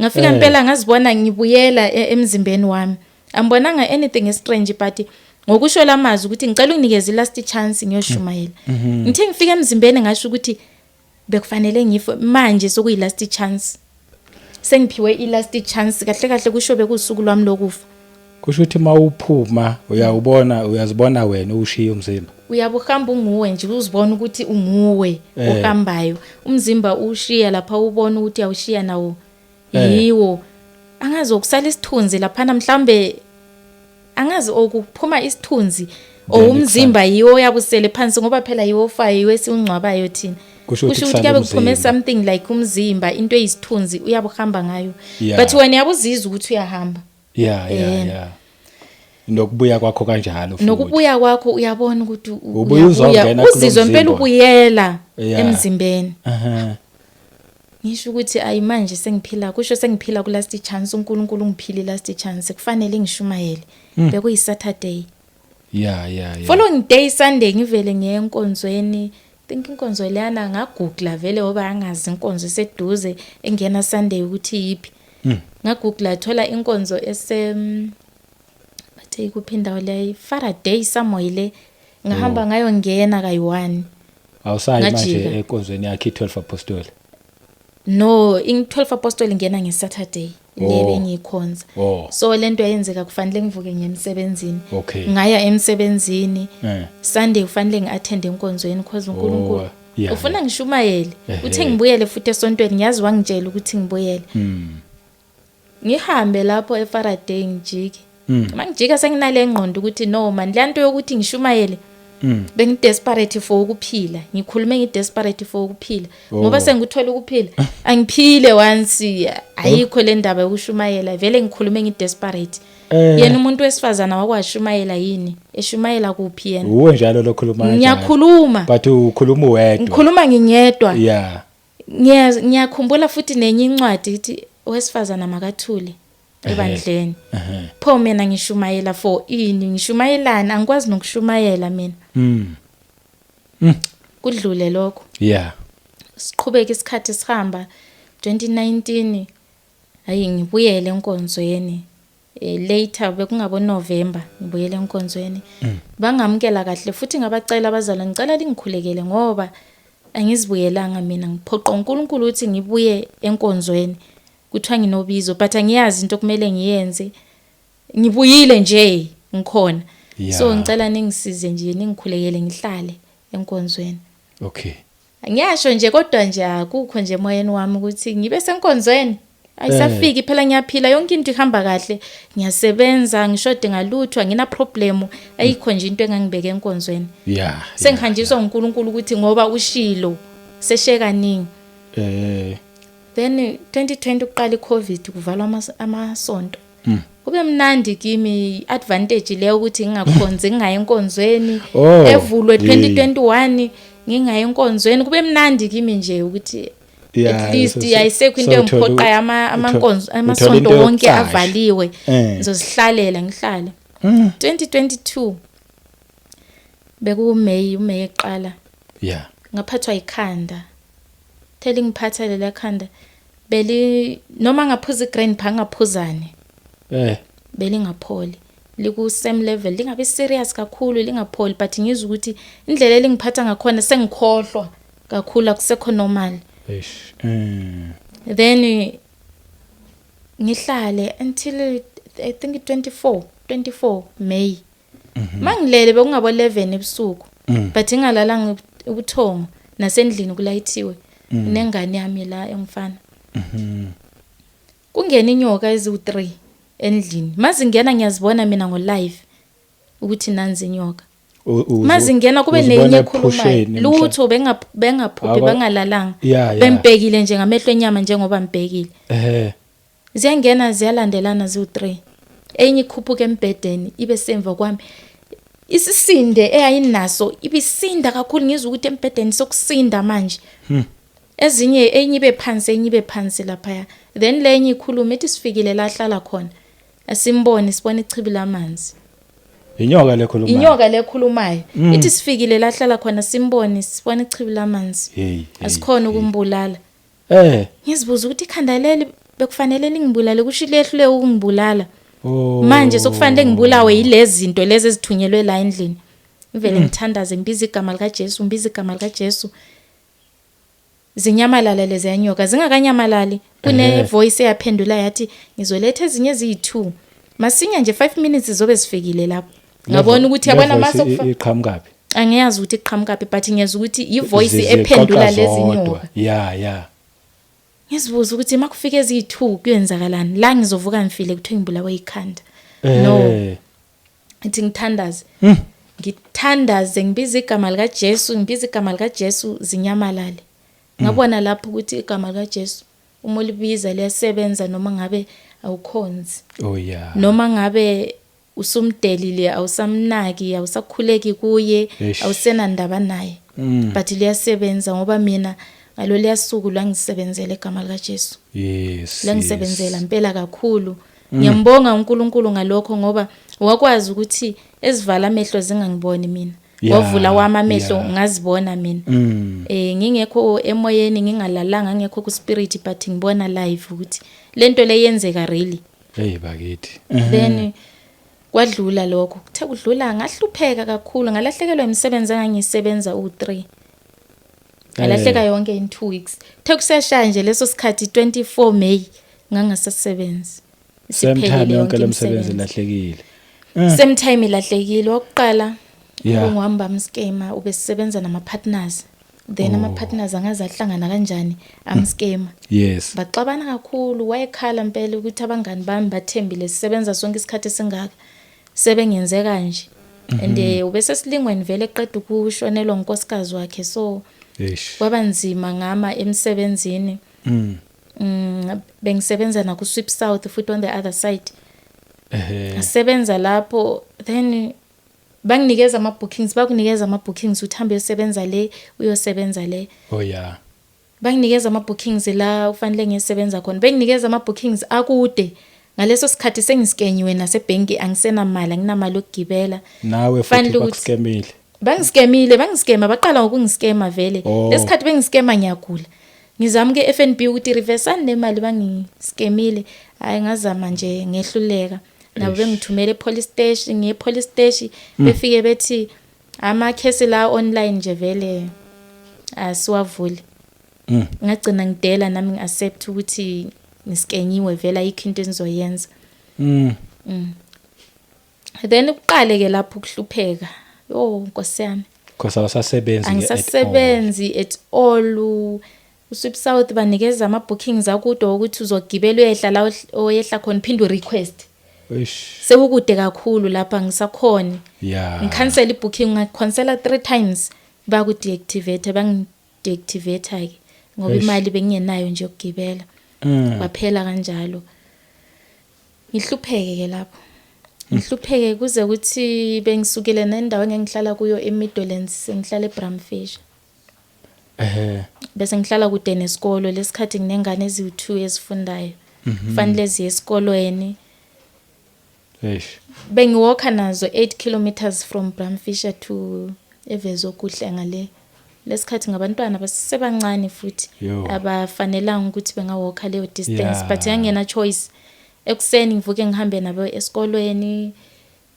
ngafika. Impela ngazibona ngibuyela emzimbeni wami. Angibonanga anything strange, but ngokusho lamazwi ukuthi ngicela unginikeze last chance ngiyoshumayela, ngithe ngifika emzimbeni ngasho ukuthi bekufanele ngife, manje sokuyi last chance, sengiphiwe i last chance. Kahle kahle kusho bekusuku lwami lokufa. Kusho ukuthi mawuphuma uyawubona, uyazibona wena ushiya umzimba. Uyabuhamba unguwe nje, uzibona ukuthi unguwe ohambayo, umzimba ushiya lapha, ubona ukuthi awushiya nawo. Yiwo, angazi okusala isithunzi laphana, mhlambe angazi okuphuma isithunzi or Then umzimba yiwo oyabusele phansi, ngoba phela yiwo ofayo, yiwo esiwungcwabayo thina. Kusho ukuthi Kusho ukuthi kusala kuyabe kuphume umzimba. something like umzimba, into eyisithunzi, uyabuhamba ngayo. But wena uyabuzizwa ukuthi uyahamba. Yeah, nokubuya kwakho kanjalo futhi. Nokubuya kwakho uyabona ukuthi Ubuye uyabuya, uzongena kulo uzizwe impela mzimba. ubuyela emzimbeni. Ngisho ukuthi ayi, manje sengiphila, kusho sengiphila ku last chance, uNkulunkulu ungiphile last chance, kufanele ngishumayele. Bekuyi Saturday. Following day, Sunday, ngivele ngiye enkonzweni. Think inkonzo leyana ngagoogla vele, ngoba angazi inkonzo eseduze engena Sunday ukuthi yipi. Ngagoogla, thola inkonzo ese bathe ikuphi indawo leyo, Faraday somewhere le. Ngahamba ngayongena kayi-1. Awusayi manje Ngajika. enkonzweni yakhe i12 Apostle? No, in 12 Apostle ingena ngeSaturday le bengiyikhonza. So lento yayenzeka kufanele ngivuke ngiye emsebenzini. Ngaya emsebenzini. Sunday kufanele ngiattend enkonzweni because uNkulunkulu ufuna ngishumayele. Uthe ngibuyele futhi esontweni, ngiyazi wangitshela ukuthi ngibuyele. Ngihambe lapho eFaraday, ngijike. Mangijika senginale ngqondo ukuthi no man, le nto yokuthi ngishumayele, bengidesperate for ukuphila, ngikhulume ngidesperate for ukuphila ngoba sengikuthola ukuphila, angiphile once, ayikho le ndaba yokushumayela. Vele ngikhulume ngidesperate. Yena umuntu wesifazana wakwashumayela yini? Eshumayela kuphi yena? Uwe njalo lokhuluma kanjalo. Ngiyakhuluma. But ukhuluma uwedwa. Ngikhuluma ngingedwa. Ngiyakhumbula futhi nenye incwadi ithi owesifazana makathule ebandleni. Pho mina ngishumayela for ini? Ngishumayelani? Angikwazi nokushumayela mina. Kudlule lokho. Siqhubeka isikhathi sihamba, 2019, hayi, ngibuyele enkonzweni. Later bekungabo November ngibuyele enkonzweni. Bangamukela kahle futhi, ngabacela abazalwane, ngicela lingikhulekele ngoba angizibuyelanga mina, ngiphoqa uNkulunkulu ukuthi ngibuye enkonzweni. Kuthiwa nginobizo, but angiyazi into okumele ngiyenze, ngibuyile nje, ngikhona. So ngicela ningisize nje, ningikhulekele ngihlale enkonzweni. Ngiyasho nje, kodwa nje akukho nje emoyeni wami ukuthi ngibe senkonzweni. Ayisafiki phela, ngiyaphila, yonke into ihamba kahle, ngiyasebenza, ngishode ngalutho, angina problem, ayikho nje into engangibeke enkonzweni. Sengihanjiswa uNkulunkulu ukuthi ngoba ushilo seshe kaningi. Then 2020 uqala iCovid, kuvalwa amasonto. Kube mnandi kimi, advantage leyo ukuthi ngingakhonzi, ngingayi enkonzweni. Evulwe 2021 ngingayi enkonzweni, kube mnandi kimi nje ukuthi at least ayisekho into engiphoqayo, amankonzo, uthola amasonto into wonke yokucasha. avaliwe. Ngizozihlalela, ngihlale. 2022 bekuMay, uMay eqala, ngaphathwa ikhanda, thela ngiphatha lela khanda beli noma ngaphuza iGrandpa ngaphuzane, belingapholi, liku same level, lingabi serious kakhulu, lingapholi, but ngizwe ukuthi indlela elingiphatha ngakhona sengikhohlwa kakhulu, akusekho normal. Eish. Then ngihlale until I think 24 May. Mangilele bekungabo 11 ebusuku. But ngingalalanga ubuthongo, nasendlini kulayithiwe. Nengane yami la engifana. Kungena inyoka eziwu3 endlini. Mazingena ngiyazibona mina ngo live ukuthi nanzi inyoka. Mazingena kube Uzibona nenye ekhulumayo. ephusheni Lutho, bengaphuphi, bengalalanga. Bembhekile nje ngamehlo enyama njengoba mbhekile. Ziyangena, ziyalandelana ziwu3. Enye ikhuphuka embhedeni ibe semva kwami. Isisinde eyayinaso ibisinda kakhulu, ngizwe ukuthi embhedeni sokusinda manje. Ezinye, enye ibe phansi, enye ibe phansi lapha. Then lenye ikhuluma ithi sifikile la hlala khona. Asimbone, sibone ichibi lamanzi. Inyoka lekhuluma. Inyoka lekhulumayo. Ithi sifikile la hlala khona, simbone, sibone ichibi lamanzi. Hey. Hey, Asikhona ukumbulala. Ngizibuza ukuthi ikhanda leli bekufanele lingibulale, kusho lehlule ukungibulala. Oh. Manje sokufanele ngibulawe yilezi zinto lezi ezithunyelwe la endlini. Ngivele ngithandaze, ngibiza igama lika Jesu, ngibiza igama lika Jesu. Zinyamalala lezi yanyoka, zingakanyamalali kune voice eyaphendula yathi ngizoletha ezinye eziyi2. Masinya nje, 5 minutes zobe zifikile lapho. Ngabona ukuthi yabona mase kufa Iqhamukaphi? Angiyazi ukuthi iqhamukaphi, but ngiyeza ukuthi i-voice ephendula lezi nyoka. Yeah yeah. Ngizibuza ukuthi makufika eziyi2 kuyenzakalani la, ngizovuka ngifile, kuthiwe ngibulawe ikhanda. No. Ithi ngithandaze. Ngithandaze, ngibiza igama lika Jesu, ngibiza igama lika Jesu, zinyamalale. Ngabona lapho ukuthi igama lika Jesu uma ulibiza liyasebenza noma ngabe awukhonzi. Noma ngabe usumdelile, awusamnaki, awusakhuleki kuye, awusenandaba naye. But liyasebenza, ngoba mina ngalo liyasuku lwangisebenzela igama lika Jesu. Langisebenzela impela kakhulu. Ngiyambonga uNkulunkulu ngalokho, ngoba wakwazi ukuthi ezivala amehlo zingangiboni mina. Wavula wami amehlo, ngazibona mina. Ngingekho emoyeni, ngingalalanga, ngekho ku spirit, but ngibona live ukuthi lento leyenzeka really. Hey bakithi. Then kwadlula lokho. Kuthe kudlula ngahlupheka kakhulu, ngalahlekelwa imisebenzi engangisebenza u3. Ngalahleka yonke in 2 weeks. Kuthe kuseshaya nje leso sikhathi, 24 May, ngangasasebenzi. Same time Isiphelile yonke lemsebenzi imisebenzi. ilahlekile. Same time ilahlekile. Okuqala umlungu bamskema, ubesebenza nama partners. Then ama partners angaze ahlangana kanjani, amskema. Baxabana kakhulu, wayekhala impela ukuthi abangani bami bathembile, sisebenza sonke isikhathi esingaka, sebengenze kanje. And ubese silingweni vele, eqeda ukushonelwa unkosikazi wakhe, so kwaba nzima, ngama emsebenzini. Bengisebenza na ku Sweep South futhi on the other side. Ngasebenza lapho, then banginikeza ama bookings, bakunikeza ama bookings uthi hambe uyosebenza le, uyosebenza le. Banginikeza ama bookings la ufanele ngisebenza khona, benginikeza ama bookings akude. Ngaleso sikhathi sengiskenyiwe nasebhenki, angisenamali, anginamali yokugibela. Nawe futhi Fanele ukuthi- bakuskemile. Bangiskemile, bangiskema, baqala ngokungiskema vele. Lesikhathi bengiskema ngiyagula, ngizama ke FNB ukuthi reversani le mali, bangiskemile. Hayi, ngazama nje, ngehluleka nabo. Bengithumela e-police station, ngiye police station, befike bethi amakhesi la online nje vele asiwavuli. Ngagcina ngidela nami, ngi-accept ukuthi ngiskenyiwe vele, ayikho into engizoyenza. Then kuqale ke lapho ukuhlupheka, yo Nkosi yami. Because awusasebenzi ke at all. Angisasebenzi at all. USweep South banikeza ama bookings akude ukuthi uzogibela uyehla la oyehla khona, phinde urequest. Sekukude kakhulu lapha, ngisakhona. Ngikhansela ibooking, ngakhansela 3 times, baku deactivate, bangi deactivate ke ngoba imali bengingenayo nje yokugibela. Kwaphela kanjalo, ngihlupheke ke lapho, ngihlupheke kuze kuthi bengisukile nendawo engihlala kuyo eMidlands, sengihlala eBram Fischer. Bese ngihlala kude nesikolo. Lesikhathi nginengane eziwu2 ezifundayo, kufanele ziye esikolweni. Bengiwalka nazo 8 kilometers from Bram Fischer to eVezokuhle ngale. Lesikhathi ngabantwana basebancane futhi, abafanelanga ukuthi bengawalka leyo distance, but ngangena choice. Ekuseni ngivuke ngihambe nabo esikolweni,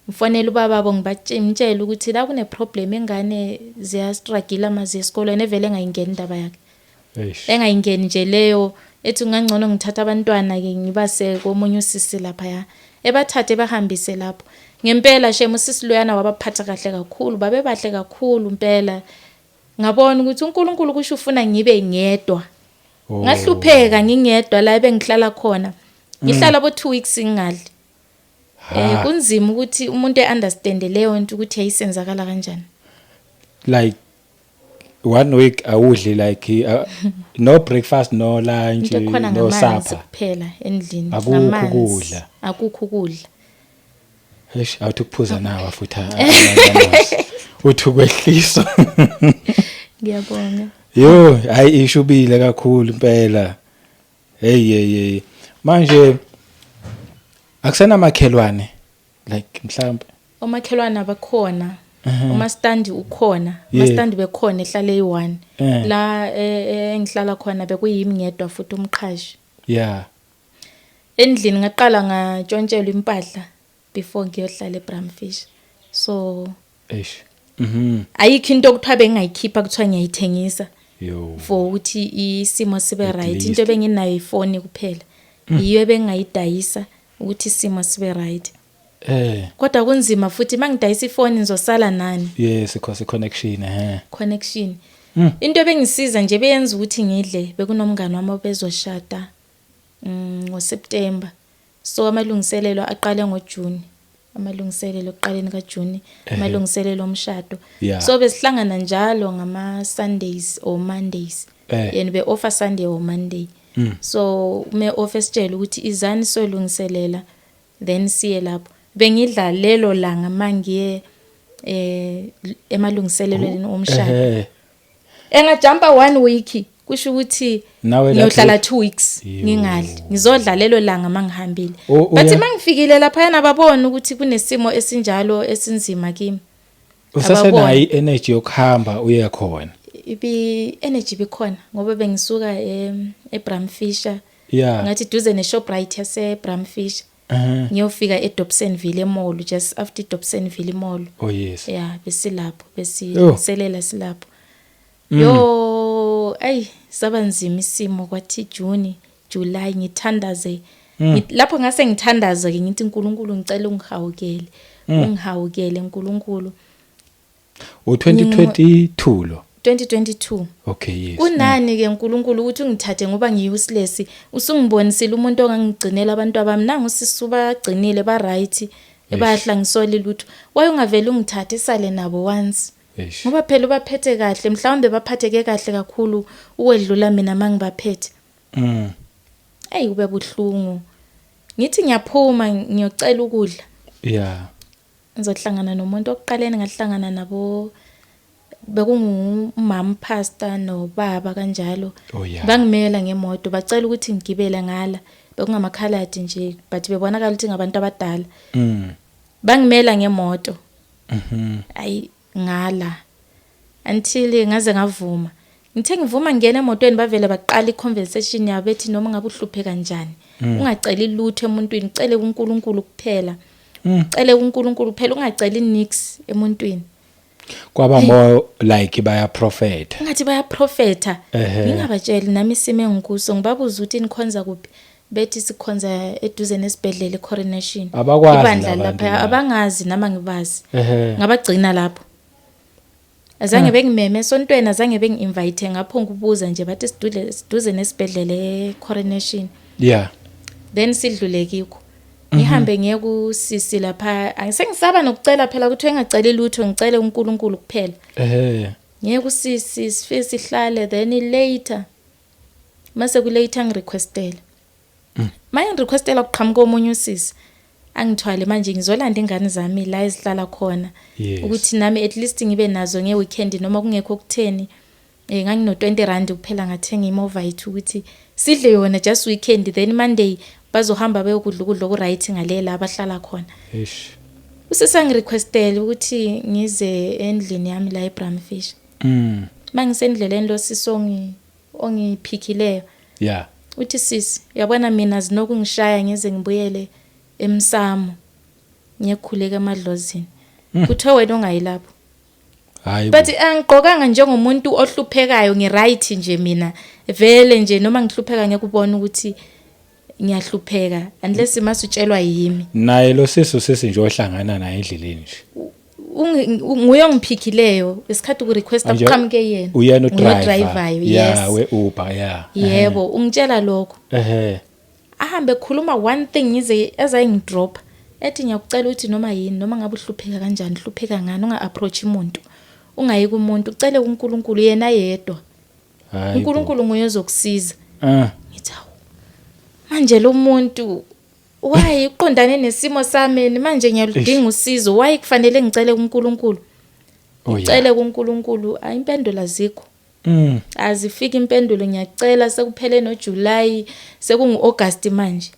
ngifonela ubababo, ngibatshela ukuthi la kune problem, ingane ziya struggle maziye esikolweni, evele engayingeni indaba yakhe. Engayingeni nje leyo, ethi kungangcono ngithatha abantwana ke ngibase komunye usisi lapha. Ebathathe bahambise lapho. Ngempela shame usisi loyana wabaphatha kahle kakhulu, babebahle kakhulu impela. Ngabona ukuthi uNkulunkulu kusho ufuna ngibe ngedwa. Oh. Ngahlupheka ngingedwa la ebengihlala khona. Ngihlala bo 2 weeks ngingadli. Ha. Kunzima ukuthi umuntu eunderstand leyo nto ukuthi yayisenzakala kanjani. Like one week awudli, like no breakfast, no lunch, Into ekhona no ngamanzi supper. kuphela endlini. Akukho Ngamanzi. ukudla. Akukho ukudla. Eish, awuthi ukuphuza nawa futhi amanzi. Uthi ukwehliswa. Ngiyabonga. Yo, hayi, ishubile kakhulu impela. Hey, hey, hey. Manje akusenamakhelwane, like mhlawumbe? Omakhelwane abakhona. Umastandi ukhona. Umastandi bekhona ehlala eyi-1. La engihlala khona bekuyimi ngedwa futhi umqhashi. Endlini ngaqala ngantshontshelwa impahla before ngiyohlala eBramfish. So Eish. Ayikho into okuthiwa bengayikhipha kuthiwa ngiyayithengisa Yo. for ukuthi isimo sibe At right. least. Into ebenginayo ifoni kuphela. Yiyo ebengayidayisa ukuthi isimo sibe right. Kodwa kunzima futhi mangidayisa ifoni, ngizosala nani? Yes, because connection eh. Connection. Into ebengisiza nje, beyenza ukuthi ngidle, bekunomngani wami obezoshada ngoSeptember. So amalungiselelo aqale ngoJune. Amalungiselelo ekuqaleni kaJune, amalungiselelo omshado. So besihlangana njalo ngama Sundays or Mondays. Yena be offer Sunday or Monday. So ume offer sitshela ukuthi izani solungiselela, then siye lapho. Bengidla lelo langa mangiye emalungiselelweni omshado. Engajumpa one week, kusho ukuthi Nawe lapho- ngiyohlala 2 weeks Yo. ngingadli. Ngizodla lelo langa mangihambile. But mangifikile lapha ababona ukuthi kunesimo esinjalo esinzima kimi. Usasenayo Ababoni. i-energy yokuhamba uye khona? Ibi energy bikhona ngoba bengisuka eBramfisher. Ngathi duze neShoprite yase Bramfisher. Ngiyofika eDobsonville eMall, just after iDobsonville Mall. Oh yes. Yeah, besilapho, Yo. besiselela silapho. Yo, ay, saba nzima isimo, kwathi June, July ngithandaze. Lapho ngase ngithandaza ke, ngithi uNkulunkulu, ngicela ungihawukele. Ungihawukele uNkulunkulu. U2022 lo? 2022. Okay, yes. Kunani ke uNkulunkulu ukuthi ungithathe ngoba ngiuseless? Usungibonisile umuntu ongangigcinela abantu abami, nangu sisi bagcinile, ba right, ebahla ngisoli lutho. Waye ungavela ungithathe sale nabo once. Eish. Ngoba phela ubaphethe kahle, mhlawumbe baphatheke kahle kakhulu ukwedlula mina mangibaphethe. Ey, kube buhlungu. Ngithi ngiyaphuma ngiyocela ukudla. Ngizohlangana nomuntu okuqaleni ngahlangana nabo, bekungumama pastor nobaba kanjalo. Bangimela ngemoto, bacela ukuthi ngigibele ngala. Bekungamakhaladi nje, but bebonakala ukuthi ngabantu abadala. Bangimela ngemoto. Ayi, ngala until ngaze ngavuma. Ngithe ngivuma ngena emotweni, bavele baqala iconversation yabo, bethi noma ngabe uhluphe kanjani, ungaceli lutho emuntwini, ucele kuNkulunkulu kuphela. Ucele kuNkulunkulu kuphela, ungaceli nix emuntwini. Kwaba more like bayaprofeta. Ngathi bayaprofeta. Ngingabatsheli nami isimo engikuso, ngibabuza ukuthi nikhonza kuphi, bethi sikhonza eduze nesibhedlela eCoronation. Abakwazi Ibandla labantu lapha la. abangazi nama ngibazi. Ngabagcina lapho. Azange bengimeme esontweni, azange bengi-invite, ngapho ngikubuza nje, bathi siduze nesibhedlela eCoronation. Then sidlule kikho. Ngihambe ngiye kusisi lapha, angisengisaba nokucela phela ukuthi engaceli lutho, ngicele uNkulunkulu kuphela. Ngiye kusisi, sifike sihlale, then later mase ku later ngirequestela. Maye ngirequestela kuqhamuka omunye usisi angithwale, manje ngizolanda ingane zami la ezihlala khona ukuthi nami at least ngibe nazo ngeweekend noma kungekho kutheni. Ngangino 20 rand kuphela, ngathenga iMorvite ukuthi sidle yona just weekend, then Monday bazohamba beyokudla ukudla oku right ngale la abahlala khona. Eish. Usisi angirequestele ukuthi ngize endlini yami la eBramfish. Mangisendleleni, lo sisi ongiphikileyo uthi, "Sisi, uyabona mina zinokungishaya ngize ngibuyele emsamo ngiyekhuleka emadlozini." Kuthiwe wena ungayilapho. Hayi. But angigqokanga njengomuntu ohluphekayo, ngiright nje mina vele nje, noma ngihlupheka ngeke ubone ukuthi Ngiyahlupheka unless masutshelwa yimi. Naye lo sisi, usisi nje ohlangana naye endleleni nje? Nguye ongiphikileyo isikhathi ku-requesta. Manje kuqhamuke yena. Uyena Nguye udriver? Odrivayo. Yeah. Yes. We-Uber, yeah. Yebo, ungitshela lokho. Ahambe khuluma one thing ngize ezayingidrop, ethi ngiyakucela ukuthi noma yini, noma ngabe uhlupheka kanjani, hlupheka ngani, unga-approach umuntu, ungayi kumuntu, ucele kuNkulunkulu yena yedwa. Hayi bo. uNkulunkulu nguye ozokusiza. Ngithi awu, manje lo muntu why uqondane nesimo sami manje? Ngiyaludinga usizo, why kufanele ngicele kuNkulunkulu? Ngicele kuNkulunkulu, ayi, impendulo azikho. Azifiki impendulo. Ngiyacela, sekuphele noJuly, sekungu-August manje.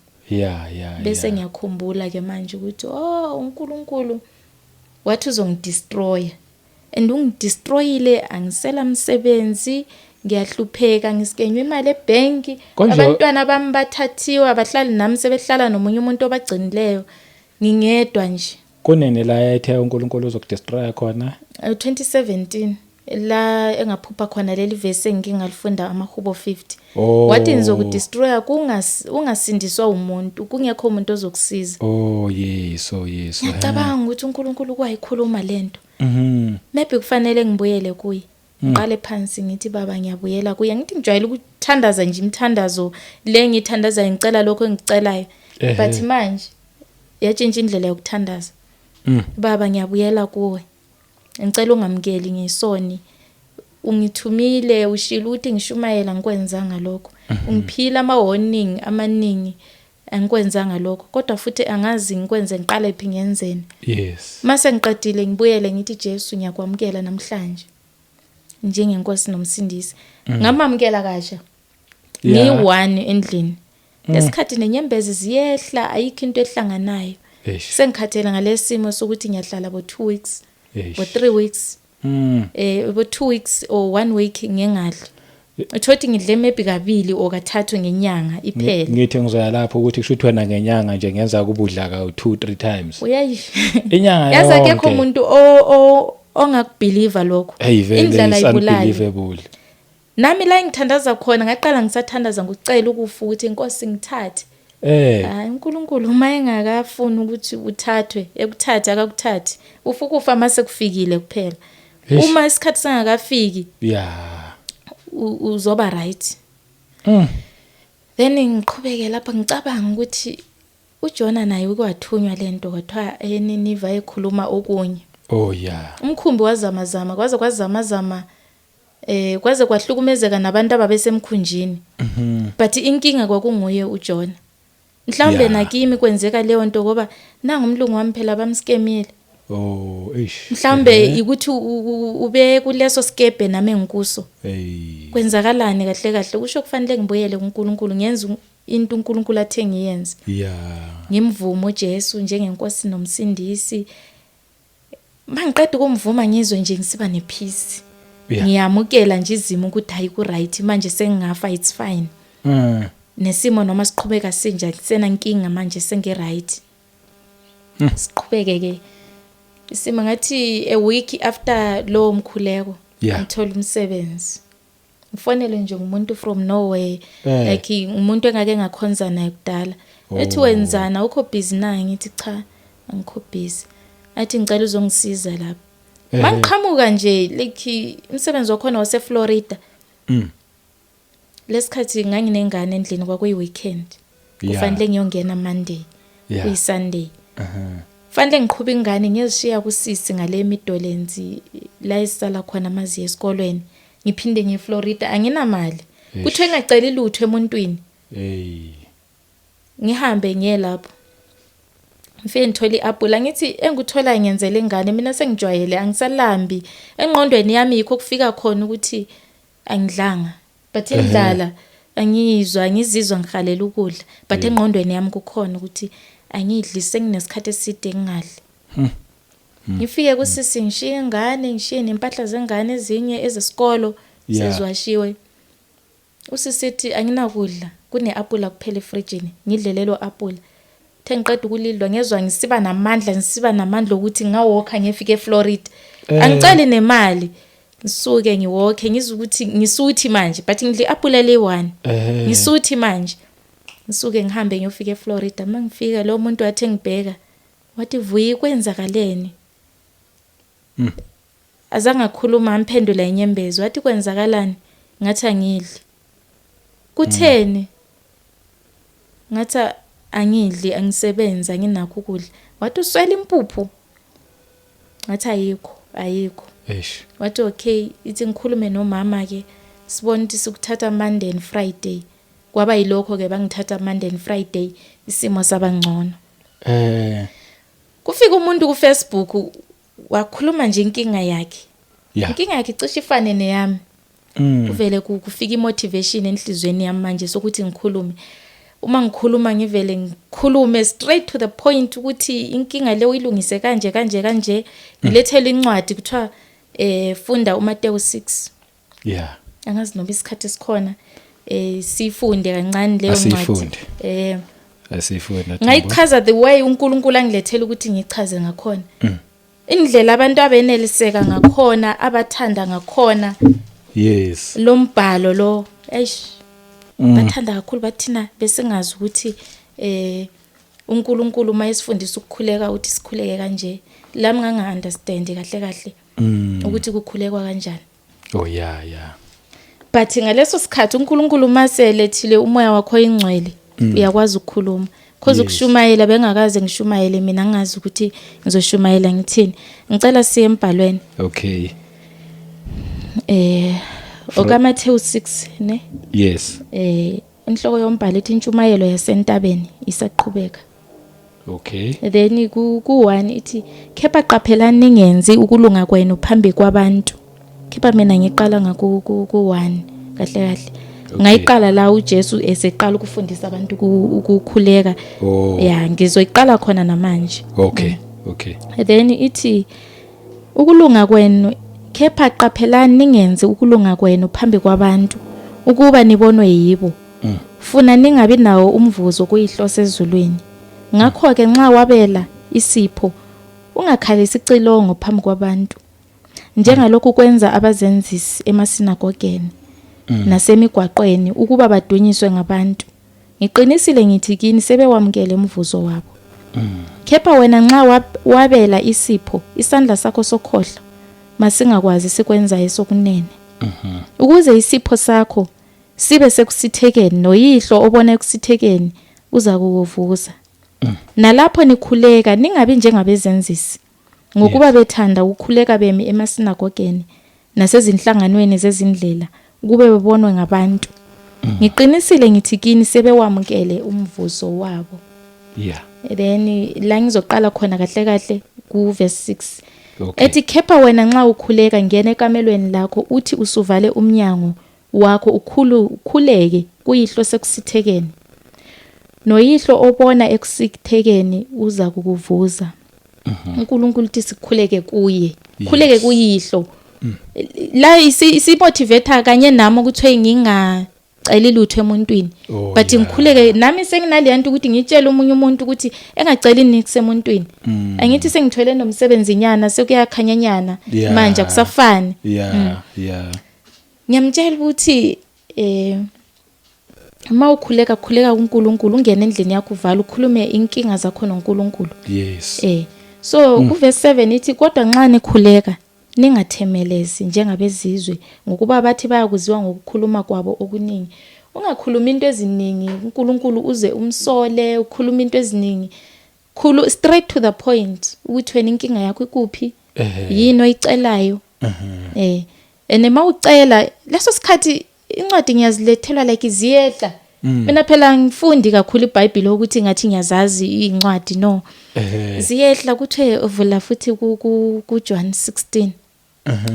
Bese ngiyakhumbula ke manje ukuthi oh, uNkulunkulu wathi uzongidestroy and ungidestroyile, angisela msebenzi, ngiyahlupheka, ngiskenywe imali ebhenki. Abantwana bami bathathiwe, abahlali nami, sebehlala nomunye umuntu obagcinileyo, ngingedwa nje. Kunini la ethe uNkulunkulu uzokudestroya khona? 2017 la engaphupha khona leli verse engike ngalifunda, amaHubo 50. Wathi ngizokudestroya ungasindiswa umuntu, kungekho umuntu ozokusiza. Oh yes. Ngiyacabanga ukuthi uNkulunkulu kwayikhuluma lento. Maybe kufanele ngibuyele kuye, ngiqale phansi ngithi, "Baba, ngiyabuyela kuye." Ngithi ngijwayele ukuthandaza nje imithandazo le ngithandazayo, ngicela lokho engicelayo. But manje yatshintsha indlela yokuthandaza. "Baba, ngiyabuyela kuwe, ngicela ungamukeli, ngiyisoni. Ungithumile, ushilo ukuthi ngishumayela, ngikwenzanga lokho. Ungiphila ama warning amaningi, angikwenzanga lokho, kodwa futhi angazi ngikwenze, ngiqale phi, ngenzeni." Mase ngiqedile ngibuyele ngithi, "Jesu, ngiyakwamukela namhlanje njengenkosi nomsindisi." Ngamamukela kasha. Ngiyi-one endlini lesikhathi, nenyembezi ziyehla, ayikho into ehlanganayo. Sengikhathele ngalesimo sokuthi ngiyahlala bo 2 weeks, bo 3 weeks, bo 2 weeks or 1 week ngingadli. Uthothi ngidle maybe kabili or kathathu ngenyanga iphele. Ngithi ngizoya lapho ukuthi kusho ukuthi wena ngenyanga nje ngenza kubudla ka 2 3 times. Uyayi Inyanga Yazi akekho yonke. umuntu o ongakubelieve lokho. Hey, vele. Indlala It's ayibulali. unbelievable. Nami la engithandaza khona, ngaqala ngisathandaza ngikucela ukufa ukuthi, "Inkosi, ngithathe." Hayi, uNkulunkulu uma engakafuni ukuthi uthathwe, ekuthathe, akakuthathi. Ufa ukufa mase kufikile kuphela. Uma isikhathi singakafiki, uzoba right. Then ngiqhubeke lapha ngicabanga ukuthi uJona naye ukwathunywa lento, kwathiwa eNiniva ekhuluma okunye. Umkhumbi wazamazama, kwaze kwazamazama, kwaze kwahlukumezeka nabantu ababesemkhunjini. But inkinga kwakunguye uJona. Mhlawumbe nakimi kwenzeka leyo nto, ngoba nangumlungu wami phela bamskemile. Oh, eish. Mhlawumbe ukuthi ube kuleso skebhe nami engikuso. Hey. Kwenzakalani kahle kahle? Kusho kufanele ngibuyele kuNkulunkulu, ngenze into uNkulunkulu athe ngiyenze. Ngimvume uJesu njengenkosi nomsindisi. Mangiqeda ukumvuma, ngizwe nje ngisiba nepeace. Ngiyamukela nje izimo ukuthi hayi, ku right manje, sengingafa, it's fine. Nesimo noma siqhubeka sinja, kusena nkinga manje, sengi right. Siqhubeke ke isimo, ngathi a week after lo mkhuleko, ngithola umsebenzi. Ngifonele nje ngumuntu from nowhere, like umuntu engake ngakhonza naye kudala. Ethi, "Wenzana, ukho busy na?" Ngithi, "Cha, angikho busy." Athi, "Ngicela uzongisiza lapha." Mangiqhamuka nje, like umsebenzi wakhona wase Florida. Lesikhathi nganginengane endlini, kwakuyi weekend. Kufanele ngiyongena Monday. Kuyi Sunday. Fanele ngiqhube ingane ngiyezishiya kusisi ngale Meadowlands la esisala khona amaziyo esikolweni. Ngiphinde ngiye eFlorida, anginamali. Kuthiwe ngacela ilutho emuntwini. Hey. Ngihambe ngiye lapho. Ngifike ngithola iapula, ngithi engikuthola ngenzele ingane, mina sengijwayele, angisalambi. Engqondweni yami yikho kufika khona ukuthi angidlanga. But indlala angiyizwa, ngizizwa ngihalela ukudla. But engqondweni yami kukhona ukuthi angidli, senginesikhathi eside ngingadli. Ngifike kusisi, ngishiye ingane, ngishiye nempahla zengane ezinye ezesikolo seziwashiwe. Usisithi anginakudla, kune-apula kuphela efrijini, ngidle lelo apula. The ngiqeda ukulidla, ngezwa ngisiba namandla, ngisiba namandla ukuthi ngawokha ngifike eFlorida. Angiceli nemali. Ngisuke ngiwokhe, ngizwe ukuthi ngisuthi manje, but ngidle iapula le-one. Ngisuthi manje. Ngisuke ngihambe ngiyofika eFlorida. Mangifika lo muntu wathi engibheka, wathi, "Vuyi, kwenzakaleni?" Azange akhuluma, amphendula inyembezi. Wathi, "Kwenzakalani?" Ngathi, "Angidli." "Kutheni?" Ngathi, "Angidli, angisebenzi, anginakho ukudla." Wathi, "Uswele impuphu?" Ngathi, "Ayikho, ayikho." Eish. Wathi, "Okay, ithi ngikhulume nomama ke, sibone ukuthi sikuthatha Monday and Friday." Kwaba yilokho ke, bangithatha Monday and Friday, isimo sabangcono. Kufika umuntu ku Facebook, wakhuluma nje inkinga yakhe. Inkinga yakhe icishe ifane neyami. Kuvele kufika imotivation enhlizweni yami manje sokuthi ngikhulume. Uma ngikhuluma, ngivele ngikhulume straight to the point ukuthi inkinga le uyilungise kanje kanje kanje. Ngilethele incwadi, kuthiwa funda uMateyu 6. Angazi noma isikhathi sikhona sifunde kancane leyo ncwadi. Asiyifunde. Asiyifunde. Ngayichaza the way uNkulunkulu angilethela ukuthi ngichaze ngakhona. Indlela abantu abeneliseka ngakhona, abathanda ngakhona lo mbhalo lo, eish, bathanda kakhulu. Bathina besingazi ukuthi uNkulunkulu uma esifundisa ukukhuleka uthi sikhuleke kanje. Lami nganga understand kahle kahle ukuthi kukhulekwa kanjani. Oh yeah. But ngaleso sikhathi uNkulunkulu maselethile umoya wakho ingcwele, uyakwazi ukukhuluma, cause ukushumayela bengakaze ngishumayele mina, ngingazi ukuthi ngizoshumayela ngithini. Ngicela siye embhalweni. Okay. OkaMathewu 6, ne? Yes. Inhloko yombhalo ithi intshumayelo yasentabeni isaqhubeka. Then ku 1 ithi, "Kepha qaphelani ningenzi ukulunga kwenu phambi kwabantu." Kepha mina ngiqala ngaku ku 1 kahle kahle. Ngayiqala la uJesu eseqala ukufundisa abantu ukukhuleka. Ya, ngizoyiqala khona namanje. Okay. Then ithi ukulunga kwenu, "Kepha qaphelani ningenzi ukulunga kwenu phambi kwabantu ukuba nibonwe yibo, funa ningabi nawo umvuzo kuyihlo sezulwini. Ngakho ke nxa wabela isipho, ungakhalisi icilongo phambi kwabantu, njengalokhu kwenza abazenzisi emasinagogeni nasemigwaqweni ukuba badunyiswe ngabantu. Ngiqinisile ngithi kini, sebewamukele umvuzo wabo. Kepha wena nxa wabela isipho, isandla sakho sokhohlo masingakwazi sikwenzayo esokunene, ukuze isipho sakho sibe sekusithekeni, noyihlo obona ekusithekeni uza kukuvuza. Nalapho nikhuleka, ningabi njengabezenzisi, ngokuba bethanda ukukhuleka bemi emasinagogeni nasezinhlanganweni zezindlela ukube bebonwe ngabantu. Ngiqinisile ngithi kini, sebewamukele umvuzo wabo." Then la ngizoqala khona kahle kahle ku verse 6, ethi, "Kepha wena nxa ukhuleka, ngena ekamelweni lakho, uthi usuvale umnyango wakho, ukhulu ukhuleke kuyihlo sekusithekeni, noyihlo obona ekusithekeni uza kukuvuza." uNkulunkulu uthi sikhuleke kuye, khuleke kuyihlo. La isimotivate kanye nami ukuthi ngingaceli lutho emuntwini, but ngikhuleke nami senginale nto ukuthi ngitshele omunye umuntu ukuthi engaceli nix emuntwini. Angithi sengithwele nomsebenzi nyana, sekuyakhanyanyana manje, akusafani. Ngiyamtshela ukuthi uma ukhuleka, khuleka kuNkulunkulu, ungene endlini yakho, uvala, ukhulume inkinga zakho noNkulunkulu. So kuverse 7 ithi, "Kodwa nxa nikhuleka, ningathemelezi njengabezizwe, ngokuba bathi bayakuziwa ngokukhuluma kwabo okuningi." Ungakhulumi into eziningi, uNkulunkulu uze umsole, ukhuluma into eziningi. Khulu straight to the point ukuthi wena inkinga yakho ikuphi, yini oyicelayo. And mawucela leso sikhathi, incwadi ngiyazilethelwa, like ziyehla. Mina phela ngifundi kakhulu iBhayibheli ukuthi ngathi ngiyazazi incwadi, no. Ziyehla, kuthiwe vula futhi ku John 16,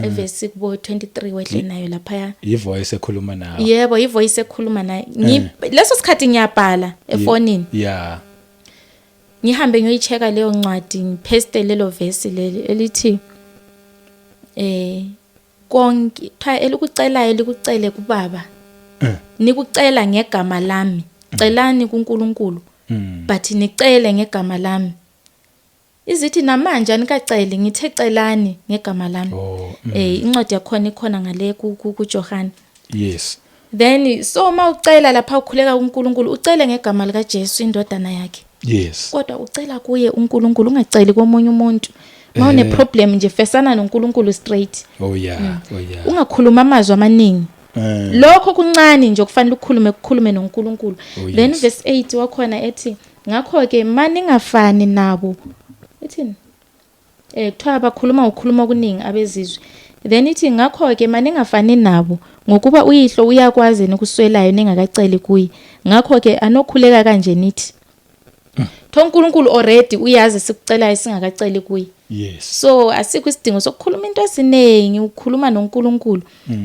evesi kubo 23, wehle nayo lapha. Ivoice ekhuluma nawe. Yebo, ivoice ekhuluma naye. Leso sikhathi ngiyabhala efonini. Ngihambe ngiyoyicheka leyo ncwadi, ngipaste lelo verse leli elithi konke cha elikucelayo likucele kubaba, nikucela ngegama lami. Celani kuNkulunkulu, but nicele ngegama lami. Izithi namanje anikaceli, ngithe celani ngegama lami. Incwadi yakhona ikhona ngale ku kuJohn. Then so mawucela lapha ukhuleka kuNkulunkulu, ucele ngegama lika Jesu indodana yakhe. Kodwa ucela kuye uNkulunkulu, ungaceli komunye umuntu. Mawune problem nje, fesana noNkulunkulu straight. Oh yeah. Ungakhuluma amazwi amaningi. Lokho kuncane nje okufanele ukukhulume, ukukhulume noNkulunkulu. Then verse 8 wakhona ethi, ngakho ke maningafani nabo. Ithini? Kuthiwa bakhuluma ukukhuluma okuningi abezizwe. Then ithi, ngakho ke maningafani nabo, ngokuba uyihlo uyakwazi nokuswelayo ningakaceli kuye. Ngakho ke anokhuleka kanje nithi. Tho uNkulunkulu already uyazi sikucelayo singakaceli kuye. So asikho isidingo sokukhuluma into eziningi, ukukhuluma noNkulunkulu.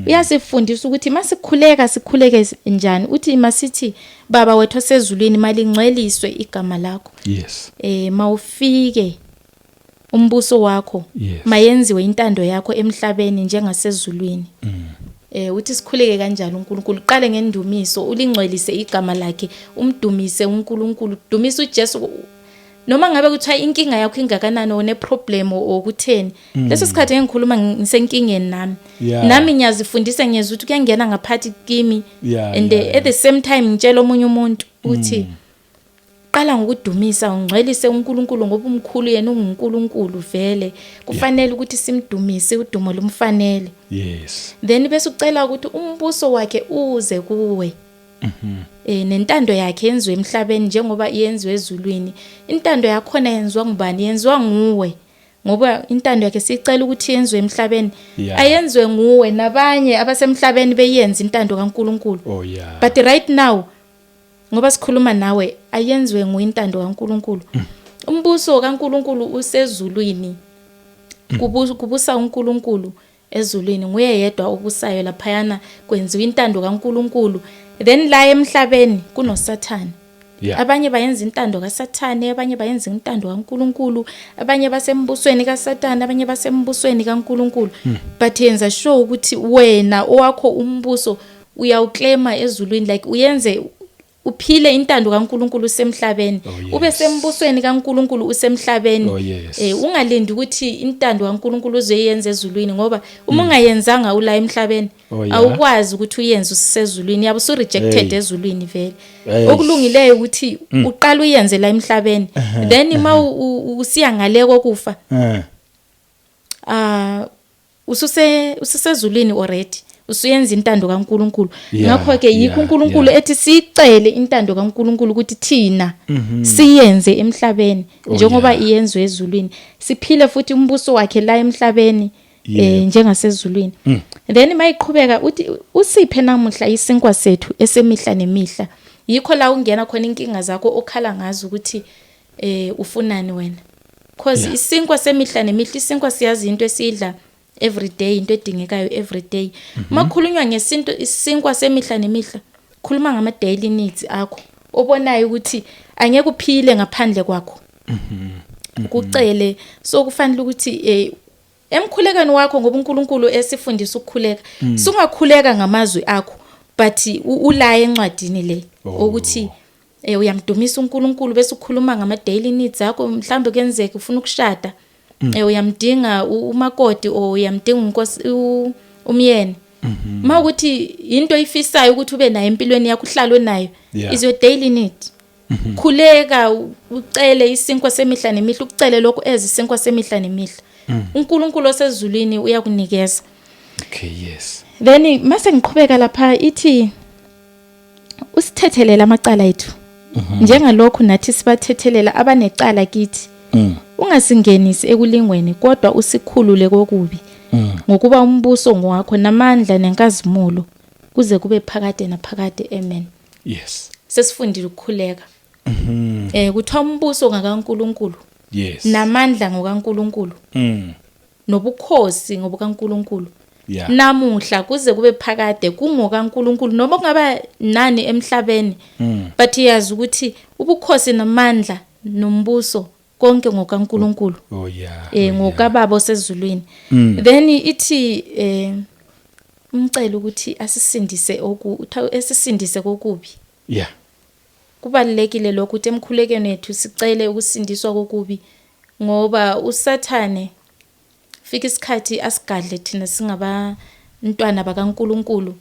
Uyasifundisa ukuthi masikhuleka sikhuleke njani. Uthi masithi, Baba wethu osezulwini, malingcweliswe igama lakho. Mawufike umbuso wakho. Mayenziwe intando yakho emhlabeni njengasezulwini. Uthi sikhuleke kanjalo uNkulunkulu. Qale ngendumiso, ulingcwelise igama lakhe, umdumise uNkulunkulu, dumisa uJesu. Noma ngabe kuthiwa inkinga yakho ingakanani, une problem okutheni. Leso sikhathi engikhuluma ngisenkingeni nami. Nami ngiyazifundisa, ngiyezwa ukuthi kuyangena ngaphathi kimi and at the same time ngitshela omunye umuntu ukuthi qala ngokudumisa, ungcwelise uNkulunkulu, ngoba umkhulu yena, unguNkulunkulu vele, kufanele ukuthi simdumise, udumo lumfanele. Then bese ucela ukuthi umbuso wakhe uze kuwe, nentando yakhe yenziwe emhlabeni njengoba iyenziwe ezulwini. Intando yakhona yenziwa ngubani? Yenziwa nguwe, ngoba intando yakhe sicela ukuthi yenziwe emhlabeni, ayenziwe nguwe nabanye abasemhlabeni beyenza intando kaNkuluNkulu. But right now, ngoba sikhuluma nawe, ayenziwe nguwe intando kaNkuluNkulu. Umbuso kaNkuluNkulu usezulwini. Kubusa uNkulunkulu ezulwini, nguye yedwa obusayo laphayana, kwenziwa intando kaNkuluNkulu. Then la emhlabeni kunoSathane. Abanye bayenza intando kaSathane, abanye bayenza intando kaNkuluNkulu, abanye basembusweni kaSathane, abanye basembusweni kaNkuluNkulu. But yenza sure ukuthi wena owakho umbuso uyawuclaima ezulwini, like uyenze, uphile intando kaNkuluNkulu usemhlabeni. Ube sembusweni kaNkuluNkulu usemhlabeni. Ungalindi ukuthi intando kaNkuluNkulu uzoyenza ezulwini, ngoba uma ungayenzanga ula emhlabeni, awukwazi ukuthi uyenze usezulwini, yabe usu rejected ezulwini vele. Okulungileyo ukuthi uqala uyenze la emhlabeni, then uma usiya ngale kokufa, ususe usesezulwini already, usuyenza intando kaNkuluNkulu. Ngakho ke yikho uNkulunkulu ethi sicele intando kaNkuluNkulu ukuthi thina siyenze emhlabeni njengoba iyenzwe ezulwini, siphile futhi umbuso wakhe la emhlabeni njengasezulwini. Then mayiqhubeka uthi, usiphe namuhla isinkwa sethu esemihla nemihla. Yikho la ungena khona inkinga zakho okhala ngazo ukuthi ufunani wena, cause isinkwa semihla nemihla, isinkwa siyazi into esidla every day, into edingekayo every day. Makhulunywa ngesinto, isinkwa semihla nemihla, khuluma ngama daily needs akho obonayo ukuthi angeke uphile ngaphandle kwakho, kucele. So kufanele ukuthi emkhulekweni wakho, ngoba uNkulunkulu esifundisa ukukhuleka, sungakhuleka ngamazwi akho, but ulaye encwadini le ukuthi uyamdumisa uNkulunkulu, bese ukhuluma ngama daily needs akho. Mhlawumbe kuyenzeka ufuna ukushada, uyamdinga umakoti or uyamdinga unkosi, umyeni. Mawukuthi into oyifisayo ukuthi ube nayo empilweni yakho, uhlale nayo, is your daily need. Khuleka, ucele isinkwa semihla nemihla, ucele lokho ezisinkwa semihla nemihla. uNkulunkulu osezulwini uyakunikeza. Then mase ngiqhubeka lapha, ithi usithethelela amacala ethu njengalokhu nathi sibathethelela abanecala kithi. Ungasingenisi ekulingweni, kodwa usikhulule kokubi, ngokuba umbuso ngowakho, namandla, nenkazimulo, kuze kube phakade naphakade. Amen. Sesifundile ukukhuleka. Kuthiwa umbuso ngakaNkuluNkulu, namandla ngokaNkuluNkulu, nobukhosi ngobukaNkuluNkulu. Namuhla kuze kube phakade kungokaNkuluNkulu, noma kungaba nani emhlabeni, but yazi ukuthi ubukhosi namandla nombuso konke ngokaNkuluNkulu. Ngokababa osezulwini. Then ithi umcela ukuthi asisindise oku esisindise kokubi. Kubalekile lokho ukuthi emkhulekweni wethu sicele ukusindiswa kokubi, ngoba uSathane fika isikhathi asigadle thina singabantwana bakaNkuluNkulu.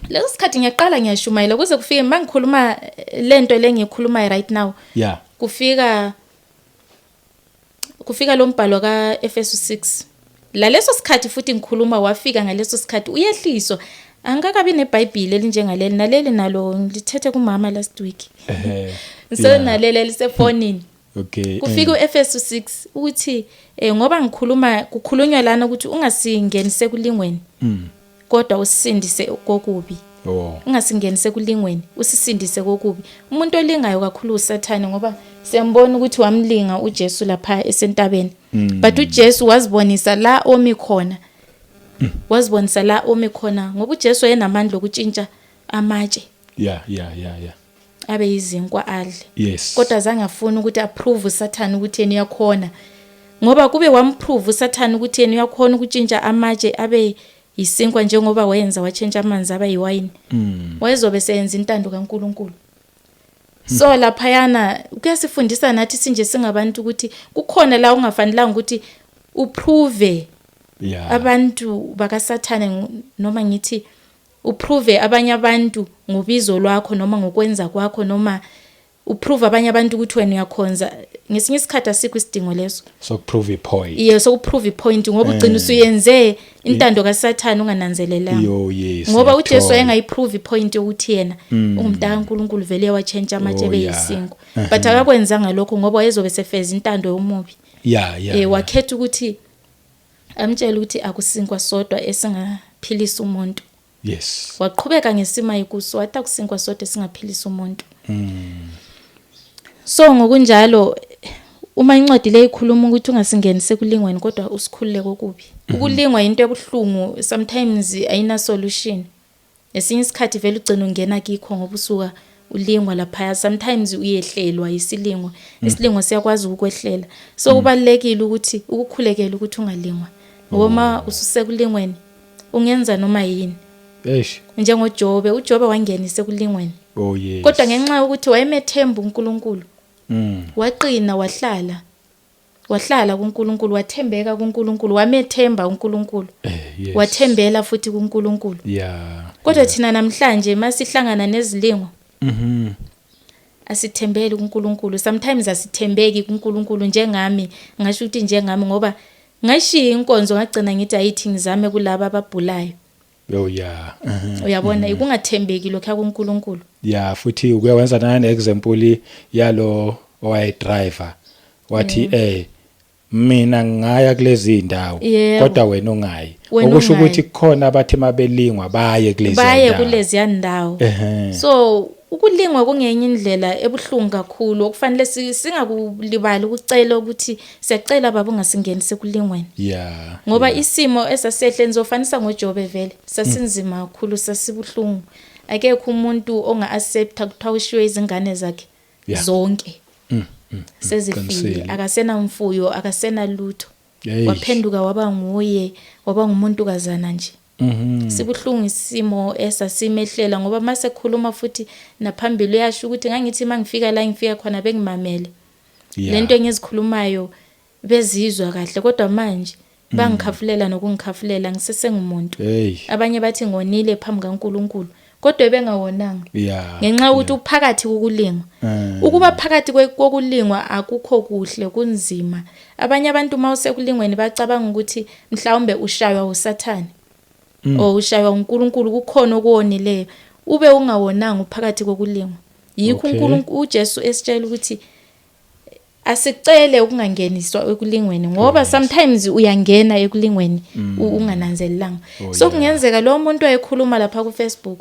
Leso sikhathi ngiyaqala ngiyashumayela kuze kufike mangikhuluma lento le ngikhulumayo right now. Kufika lo mbhalo kaEfesu 6. La leso sikhathi futhi ngikhuluma, wafika ngaleso sikhathi uyehliswa. Angikakabi neBhayibheli elinjengaleli, naleli nalo ngilithethe kumama last week. So naleli elisefonini. Kufika uEfesu 6 ukuthi ngoba ngikhuluma, kukhulunywa lana ukuthi ungasingenise kulingweni kodwa usisindise kokubi. Ungasingenise kulingweni, usisindise kokubi. Umuntu olingayo kakhulu uSathane, ngoba siyambona ukuthi wamlinga uJesu lapha esentabeni. But uJesu wazibonisa la omi khona. Wazibonisa la omi khona ngoba uJesu wayenamandla okutshintsha amatshe abe yizinkwa adle. Kodwa azange afune ukuthi approve uSathane ukuthi yena uyakhona. Ngoba kube wamprove uSathane ukuthi yena uyakhona ukutshintsha amatshe abe yisinkwa njengoba wenza watshintsha amanzi aba yiwayini, wayezobe seyenza intando kaNkuluNkulu. So laphayana kuyasifundisa nathi sinje singabantu ukuthi kukhona la ungafanelanga ukuthi uprove abantu bakaSathane, noma ngithi uprove abanye abantu ngobizo lwakho noma ngokwenza kwakho, noma uprove abanye abantu ukuthi wena uyakhonza. Ngesinye isikhathi asikho isidingo leso. So prove a point. Iye, sokuprove ipoint, ngoba ugcina usuyenze intando kaSathane ungananzelelanga. Yo, yes. Ngoba uJesu Ngiyakuthola. wayengayiprove ipoint yokuthi yena ungumntaka kaNkuluNkulu, vele watshentsha amatshe beyisinkwa, but akakwenzanga lokho ngoba wayezobe sefeza intando yomubi. Wakhetha ukuthi amtshele ukuthi akusinkwa sodwa esingaphilisa umuntu. Waqhubeka ngesimo ayikuso, wathi akusinkwa sodwa esingaphilisa umuntu. So ngokunjalo uma incwadi le ikhuluma ukuthi ungasingenise kulingweni kodwa usikhulule kokubi, ukulingwa into ebuhlungu, sometimes ayina solution. Esinye isikhathi vele ugcina ungena kikho ngoba usuka ulingwa laphaya. Sometimes uyehlelwa isilingo, isilingo siyakwazi ukwehlela. So kubalulekile ukuthi ukukhulekela ukuthi ungalingwa, ngoba uma ususekulingweni ungenza noma yini. Eish. NjengoJobe, uJobe wangenisa ekulingweni, kodwa ngenxa yokuthi wayemethemba uNkulunkulu, waqina, wahlala kuNkulunkulu, wathembeka kuNkulunkulu, wamethemba uNkulunkulu, wathembela futhi kuNkulunkulu. Kodwa thina namhlanje masihlangana nezilingo, asithembeli kuNkulunkulu. Sometimes asithembeki kuNkulunkulu. Njengami, ngasho ukuthi njengami, ngoba ngashiya inkonzo, ngagcina ngithi ayithi ngizame kulaba ababhulayo. Uyabona, ikungathembeki lokho kuNkulunkulu. Yeah, futhi uke wenza nane example yalo owaye driver wathi mina ngaya kulezi indawo, kodwa wena ungayi. Wena Okusho ungayi. ukuthi kukhona abathi mabelingwa baye kulezi Baye ndawo. kuleziya ndawo. So ukulingwa kungenye indlela ebuhlungu kakhulu okufanele singakulibali ukucela ukuthi siyacela baba ungasingenisi kulingweni. Ngoba isimo esasehle, nizofanisa ngoJobe, vele sasinzima kakhulu, sasibuhlungu. Akekho umuntu onga-accepta kuthiwa ushiwe izingane zakhe zonke sezifile, akasenamfuyo, akasenalutho. Waphenduka waba nguye, waba ngumuntu kazana nje. Sibuhlungu isimo esasimehlela, ngoba mase khuluma futhi naphambili uyasho ukuthi ngangithi mangifika la ngifika khona bengimamele, lento engizikhulumayo bezizwa kahle, kodwa manje bangikhafulela nokungikhafulela, ngisesengumuntu. Abanye bathi ngonile phambi kaNkuluNkulu, kodwa bengawonanga, ngenxa yokuthi uphakathi kokulingwa. Ukuba phakathi kokulingwa akukho kuhle, kunzima. Abanye abantu uma usekulingweni bacabanga ukuthi mhlawumbe ushaywa uSathane or ushaywa uNkulunkulu, kukhona okuwonileyo, ube ungawonanga, uphakathi kokulingwa. Yikho uNkulunkulu uJesu esitshela ukuthi asicele ukungangeniswa ekulingweni, ngoba sometimes uyangena ekulingweni ungananzelelanga. So kungenzeka lo muntu wayekhuluma lapha ku Facebook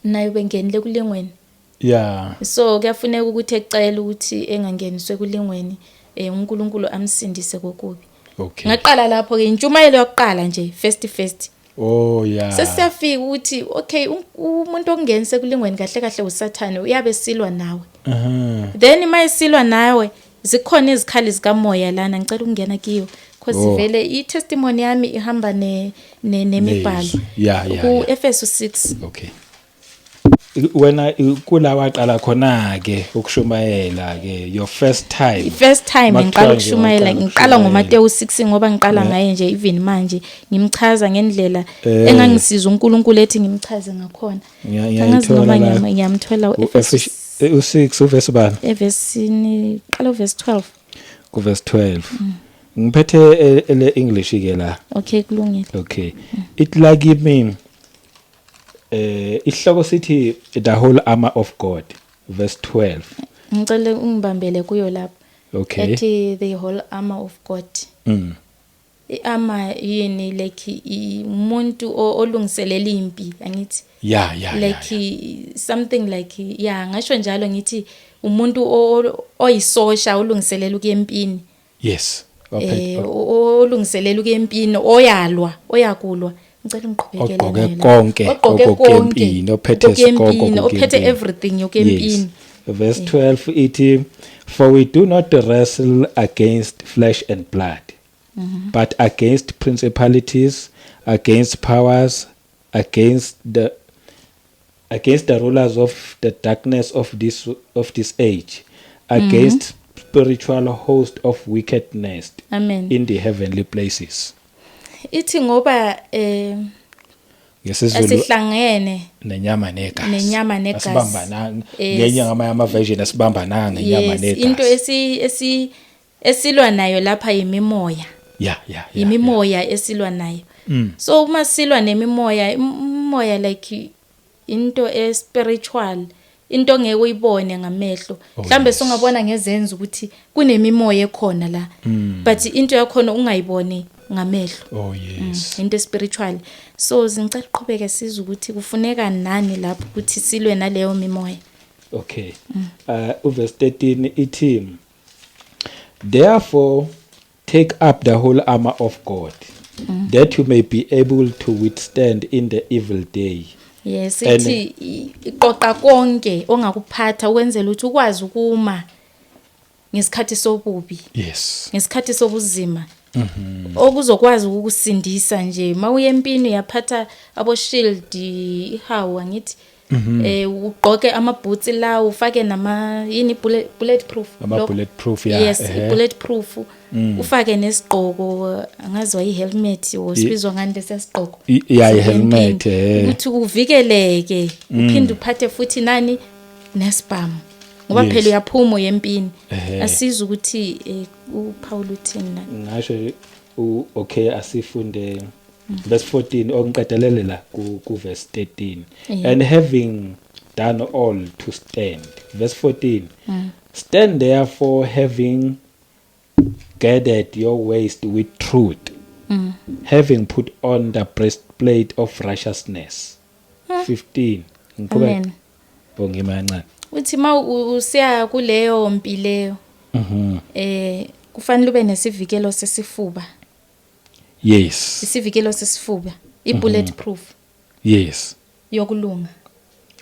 naye bengenile ekulingweni. So kuyafuneka ukuthi ecele ukuthi engangeniswe ekulingweni, uNkulunkulu amsindise kokubi. Ngaqala lapho ke intshumayelo yokuqala nje, first. Sesiyafika ukuthi okay, umuntu okungenisa ekulingweni kahle kahle uSathane, uyabe silwa nawe. Then mayesilwa nawe zikhona izikhali zikamoya lana, ngicela ukungena kiyo because vele i-testimony yami ihamba ne nemibhalo. Nezwi. Ku Efesu 6. Okay. Wena kula waqala khona ke ukushumayela ke, your first time? First time Makuthiwa ngiqala nje ukushumayela, waqala ngiqala ukushumayela. ngoMateyu 6, ngoba ngiqala ngaye nje. Even manje ngimchaza ngendlela engangisiza uNkulunkulu ethi ngimchaze ngakhona. Angazi Ngiyayithola noma la. ngiyamthola u-Efesus. U6 uverse bani? Evesini, qala uverse 12. Kuverse 12 ngiphethe ele English ke la. Okay, kulungile. Okay, it la kimi isihloko sithi "The whole armor of God", verse 12. Ngicela ungibambele kuyo lapho. Okay. Ethi "The whole armor of God". I-armor yini? Like umuntu olungiselela impi, angithi? Yeah. Like something like, yeah, ngasho njalo ngithi umuntu oyisosha olungiselela ukuya empini. Olungiselela ukuya empini, oyalwa, oyakulwa. Ngicela ngiqhubekele Ogqoke nayo la. Konke Ogqoke okuya konke empini, ophethe okuya isigogo empini, okuya ophethe empini. Everything yokuya empini. Verse 12 ithi, "For we do not wrestle against flesh and blood, but against principalities, against powers, against the rulers of the darkness of this age, against spiritual host of wickedness Amen. in the heavenly places." Ithi ngoba NgesiZulu asihlangene nenyama negazi. Nenyama negazi. Asibambananga. Yes. Ngenye ngamanye ama-version, asibambananga ngenyama negazi. Into esilwa nayo lapha yimimoya. Imimoya esilwa nayo. So uma silwa nemimoya, umoya like into e-spiritual, into ongeke uyibone ngamehlo. Mhlambe sungabona ngezenzo ukuthi kunemimoya ekhona la, but into yakhona ungayiboni ngamehlo. Into spiritual. So ngicela uqhubeke siza ukuthi kufuneka nani lapho ukuthi silwe naleyo mimoya. Okay, uverse 13 ithi, "Therefore take up the whole armor of God, that you may be able to withstand in the evil day." Yes, ithi iqoqa konke ongakuphatha ukwenzela ukuthi ukwazi ukuma ngesikhathi sobubi, ngesikhathi sobuzima, okuzokwazi ukukusindisa nje mawuye empini. Uyaphatha abo shield, ihawu, angithi? Ugqoke ama boots la, ufake nama yini, bullet proof. Ama bullet proof, yeah. Yes, bullet proof, ufake nesigqoko, angaziwa i-helmet or sibizwa ngani lesiya sigqoko? Yeah, Sokuya i-helmet, empini. Ukuthi uvikeleke, uphinde uphathe futhi nani, nesibhamu, ngoba phela uyaphuma uyempini. Asiza ukuthi uPaul uthini la. Ngasho okay, asifunde verse 14 ongiqedelele la ku verse 13. "And having done all to stand", verse 14, "Stand therefore, having girded your waist with truth, having put on the breastplate of righteousness." 15, ngiqhubeka? Amen. Bongima kancane. Uthi ma usiya kuleyo mpi leyo, kufanele ube nesivikelo sesifuba. Isivikelo sesifuba, i-bullet proof yokulunga.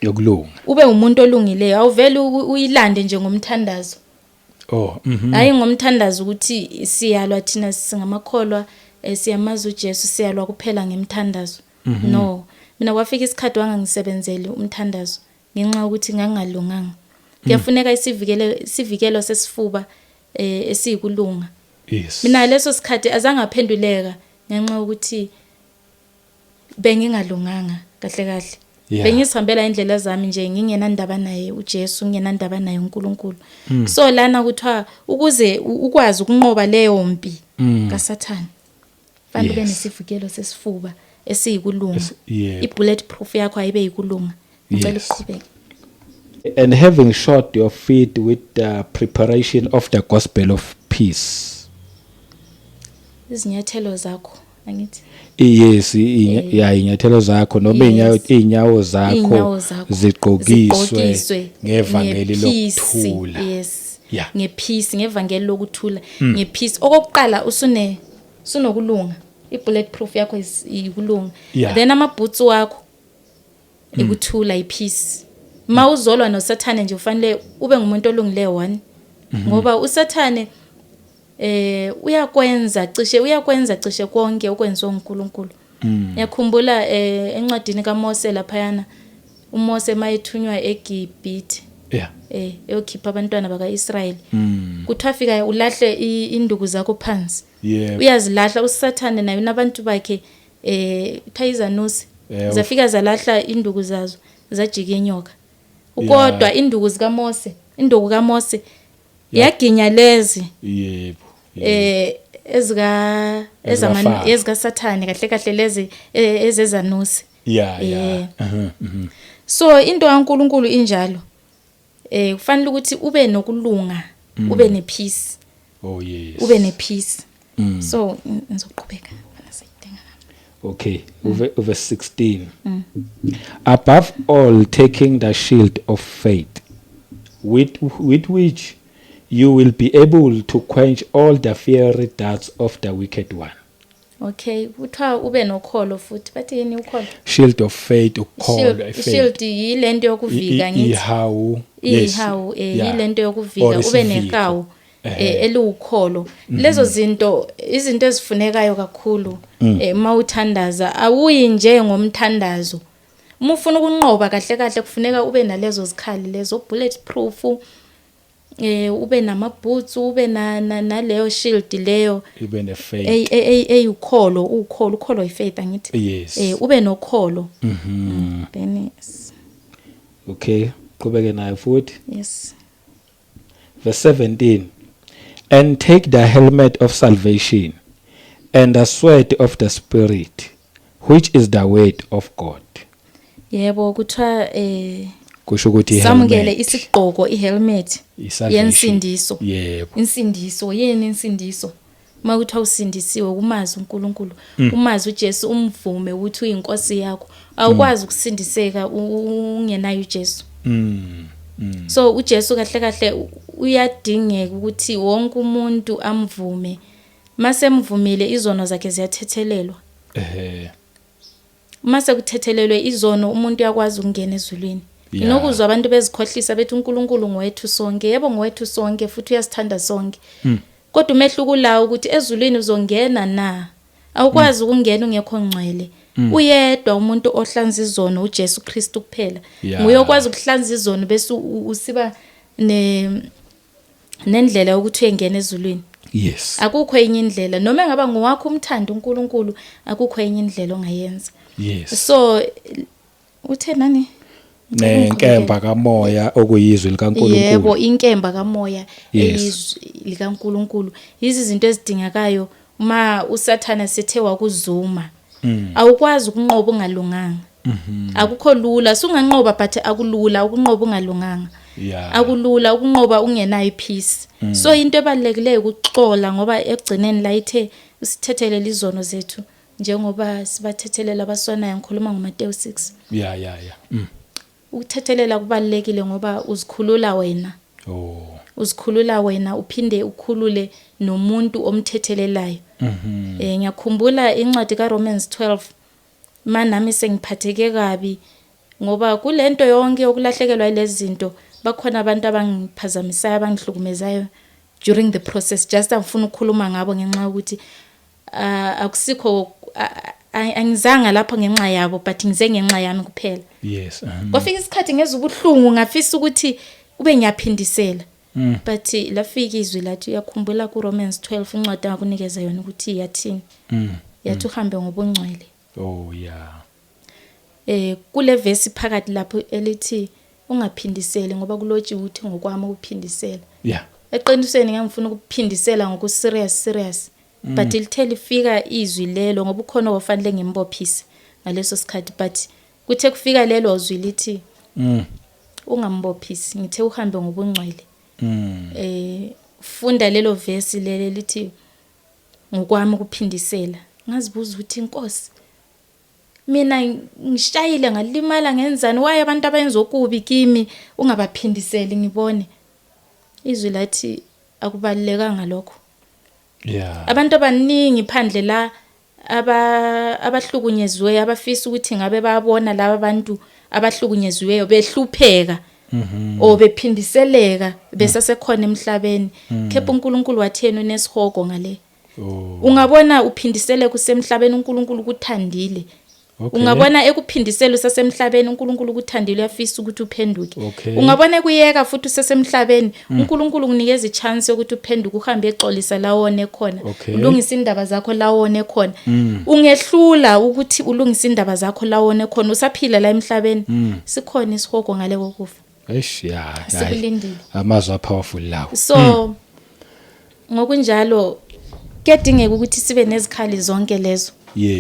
Yokulunga. Ube umuntu olungileyo, awuvele uyilande nje ngomthandazo. Oh. Hayi, ngomthandazo ukuthi siyalwa thina singamakholwa, siyamazi uJesu, siyalwa kuphela ngemthandazo. No, mina kwafika isikhathi wangangisebenzeli umthandazo ngenxa yokuthi ngangalunganga. Kuyafuneka isivikelo sesifuba esiyikulunga. Mina leso sikhathi azange aphenduleka ngenxa yokuthi bengingalunganga kahle kahle. Bengisihambela indlela zami nje, ngingenandaba naye uJesu, ngingenandaba naye uNkulunkulu. So lana kuthiwa ukuze ukwazi ukunqoba leyo mpi kaSathane, fanele ube nesivikelo sesifuba esiyikulunga. I-bullet proof yakho ayibe yikulunga. Ngicela uqhubeke. "And having shod your feet with the preparation of the gospel of peace." Izinyathelo zakho, angithi? Yes, ya, inyathelo zakho noma inyawo, inyawo zakho Inyawo zakho zigqokiswe zigqokiswe ngevangeli ngepeace. lokuthula. Yes. Ngepeace, ngevangeli lokuthula, ngepeace. Okokuqala usune sunokulunga, i-bullet proof yakho is ikulunga. Then ama-boots wakho ikuthula, ipeace. Mawuzolwa noSathane nje, ufanele ube ngumuntu olungileyo one, ngoba uSathane uyakwenza cishe konke okwenziwa uNkulunkulu. Ngiyakhumbula encwadini kaMose laphayana. uMose mayethunywa eGibhithe, eyokhipha abantwana bakaIsrayeli, kuthiwa fika ulahle induku zakho phansi. Uyazilahla uSathane naye nabantu bakhe, kuthiwa izanusi zafika zalahla induku zazo, zajika inyoka. Kodwa induku zikaMose, induku kaMose yaginya lezi ezika ezama EzikaFaro. Ezika Sathane kahle kahle, lezi ezezanusi. So into kaNkuluNkulu injalo, kufanele ukuthi ube nokulunga, ube nepeace. Ube nepeace. So ngizoqhubeka fana seyidinga. Okay, verse 16. Above all, taking the shield of faith, with which you will be able to quench all the fiery darts of the wicked one. Okay, kuthiwa ube nokholo futhi. Bathi yini ukholo? Shield of faith, ukukholwa, Shield, i-faith. Shield yilento yokuvika, ngithi. Ihawu. Yes. Ihawu, yilento Or yokuvika, ube isiviko. nekawu eliwukholo. Lezo zinto, izinto ezifunekayo kakhulu mawuthandaza. Awuyi nje ngomthandazo. Uma ufuna ukunqoba kahle kahle, kufuneka ube nalezo zikhali lezo, bullet proof, ube nama boots, ube na naleyo shield leyo. Ibe ne-faith. Eyukholo, ukholo, ukholo ifaith, angithi? Yes. Ube nokholo. Then yes. Okay, qhubeke nayo futhi. Yes. Verse 17. And take the helmet of salvation and the sword of the Spirit, which is the word of God. Yebo, kuthiwa Kusho ukuthi samukele i-helmet, isigqoko, ihelmet i-salvation. Yensindiso. Insindiso yini? Insindiso, uma kuthiwa usindisiwe, umazi uNkulunkulu, umazi uJesu, umvume ukuthi uyinkosi yakho. Awukwazi ukusindiseka ungenayo uJesu. So uJesu kahle kahle uyadingeka ukuthi wonke umuntu amvume. Masemvumile, izono zakhe ziyathethelelwa. Mase kuthethelelwe izono, umuntu uyakwazi ukungena ezulwini. Nokuzwa abantu bezikhohlisa bethi uNkulunkulu ngowethu sonke. Yebo, ngowethu sonke, futhi uyasithanda sonke. Kodwa umehluko la ukuthi ezulwini uzongena na? Awukwazi ukungena ungekho ngcwele. Uyedwa umuntu ohlanza izono, uJesu Kristu kuphela. Nguye okwazi ukuhlanza izono, bese usiba nendlela yokuthi uyengena ezulwini. Akukho enye indlela. Noma engaba ngowakho, umthanda uNkulunkulu, akukho enye indlela ongayenza. So uthe nani? Nenkemba kamoya, okuyizwi likaNkulunkulu. Yebo, inkemba kamoya, eyizwi likaNkulunkulu. Yizi izinto ezidingekayo uma uSathana sethe wakuzuma. Awukwazi ukunqoba ungalunganga. Akukho lula. Sunganqoba, but akulula ukunqoba ungalunganga. Akulula ukunqoba ungenayo ipeace. So into ebalulekileyo ukuxola, ngoba ekugcineni la ithe usithethelele izono zethu njengoba sibathethelela abasonayo. Ngikhuluma ngoMateyu 6. Yeah. Ukuthethelela kubalulekile ngoba uzikhulula wena. Uzikhulula wena, uphinde ukhulule nomuntu omthethelelayo. Ngiyakhumbula incwadi kaRomans 12, manami sengiphatheke kabi ngoba kulento yonke yokulahlekelwa ilezi zinto, bakhona abantu abangiphazamisayo, abangihlukumezayo during the process. Just angifuna ukukhuluma ngabo ngenxa yokuthi akusikho angizanga lapho ngenxa yabo, but ngize ngenxa yami kuphela. Kwafika isikhathi ngezwe ubuhlungu, ngafisa ukuthi ube ngiyaphindisela. But lafika izwi lathi, uyakhumbula ku Romans 12, incwadi angakunikeza yona, ukuthi yathini? Yathi uhambe ngobungcwele. Kule verse phakathi lapho elithi ungaphindiseli, ngoba kulotshiwe ukuthi ngokwami ukuphindisela. Eqinisweni ngangifuna ukuphindisela ngoku serious serious. But lithe lifika izwi lelo, ngoba ukhona ofanele ngimbophise ngaleso sikhathi, but kuthe kufika lelo zwi lithi ungambophisi, ngithe uhambe ngobungcwele. Funda lelo verse lele lithi ngokwami ukuphindisela. Ngazibuza ukuthi, Inkosi, mina ngishayile, ngalimala, ngenzani? Waye abantu abayenza okubi kimi ungabaphindiseli? Ngibone izwi lathi akubalulekanga lokho. Abantu abaningi phandle la abahlukunyeziweyo, abafisa ukuthi ngabe babona laba bantu abahlukunyeziweyo behlupheka o bephindiseleka besasekhona emhlabeni, kepha uNkulunkulu wathi yena unesihogo ngale. Ungabona uphindisele kusemhlabeni, uNkulunkulu kuthandile. Okay. Ungabona ekuphindisela usasemhlabeni, uNkulunkulu ukuthandile, uyafisa ukuthi uphenduke. Okay. Ungabona ekuyeka futhi usesemhlabeni, uNkulunkulu ukunikeza ichance yokuthi uphenduke, uhambe exolisa la wone khona, ulungise indaba zakho la wone khona. Ungehlula ukuthi ulungise indaba zakho la wone khona usaphila la emhlabeni, sikhona isihogo ngale kokufa. Eish, ya. Sikulindile. Amazwi powerful lawo. So ngokunjalo kuyadingeka ukuthi sibe nezikhali zonke lezo